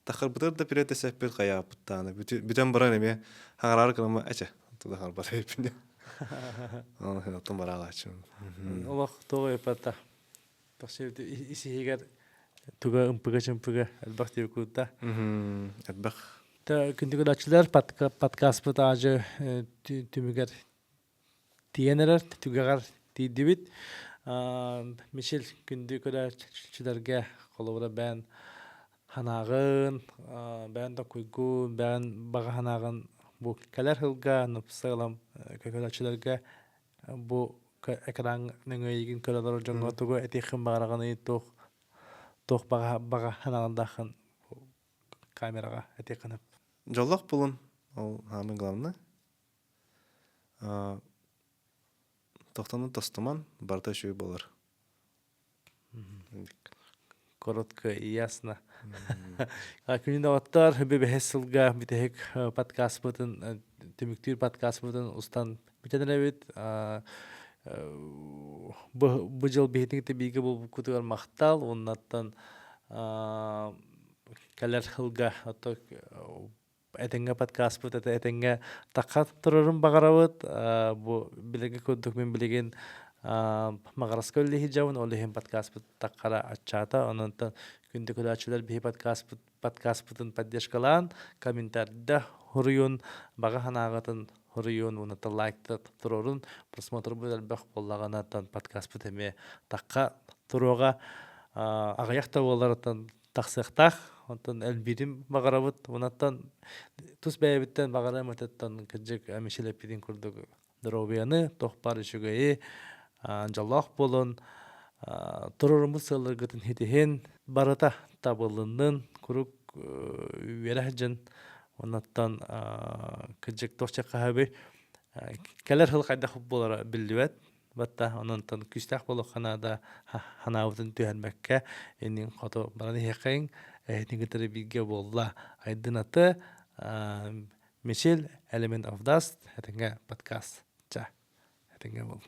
Тахарбытыр да пирете сеппит хайааппыттааны. Бүтэн баран эмиэ хаҥараары кылама эче туда хаҥарбат эбиппин. Оны ханаттан бараалааччы. Олох тоҕо эппата. Исиһигэр туга ымпыга-чымпыга элбэх диэбиккутта. Элбэх. Күндү көрөөччүлэр подкастпыт аажы түмүгэр тиийэн эрэр, түгэҕэр тиийдибит. Мишель күндү көрөөччүлэргэ холобура бэйэн ханаҕын, бэйэн токуйгун, бэйэн баҕа ханаҕын бу кэлэр сылга нупсалам көрөөччүлэргэ бу экран нөҥүө эйигин көрө олорор дьоҥҥо тугу этиэххин баҕараҕыный, туох туох баҕа баҕа санаалардааххын камераҕа этиэххин сөп. Дьоллоох булун, ол самое главное. Тохтону тостуман, барыта үчүгэй буолар. Коротко и ясно. Күнүн доҕоттор, бэһис сылга бүтэһик подкастпытын, түмүктүүр подкастпытын устан бүтэн эрэбит. Бу дьыл биһитин бииргэ буолбуккутугар махтал, уоннаттан кэлэр сылга этэҥҥэ подкастпыт этэ этэҥҥэ тахха турарын баҕарабыт. Бу билиҥҥи курдук мин билигин Маҕараска үлэлиһи ол иһин подкастпыт таххара аччаата. Онон күндү көрөөччүлэр биһи подкастпыт подкастпытын поддержкалаан, комментарийда хоруйун, баҕа санааҕытын хоруйун, уонна лайкта туруорун, просмотрбут элбэх буоллаҕына подкастпыт эмиэ тахха туруоҕа. Аҕыйах да буоллар тахсыахтаах. Онтон элбиирин баҕарабыт. Онтон тус бэйэбиттэн баҕарыам этиттэн кырдьык Мишель курдук доруобуйаны, туох баар үчүгэйи, дьоллоох буолун, туруоруммут сыалларгытын ситиһин, барыта табылыннын, куруук үөрэ сылдьын. Оннуттан кырдьык туох чаххаһабый кэлэр сыл хайдах буолара биллибэт. Батта ононтон күүстээх буолуохха наада ханаабытын түһэрбэккэ иннин хоту баран иһиэххэйиҥ эһитин кытары бииргэ буолла Айдын аты Мишель Element of Dust этэҥҥэ подкаст ча этэҥҥэ буол.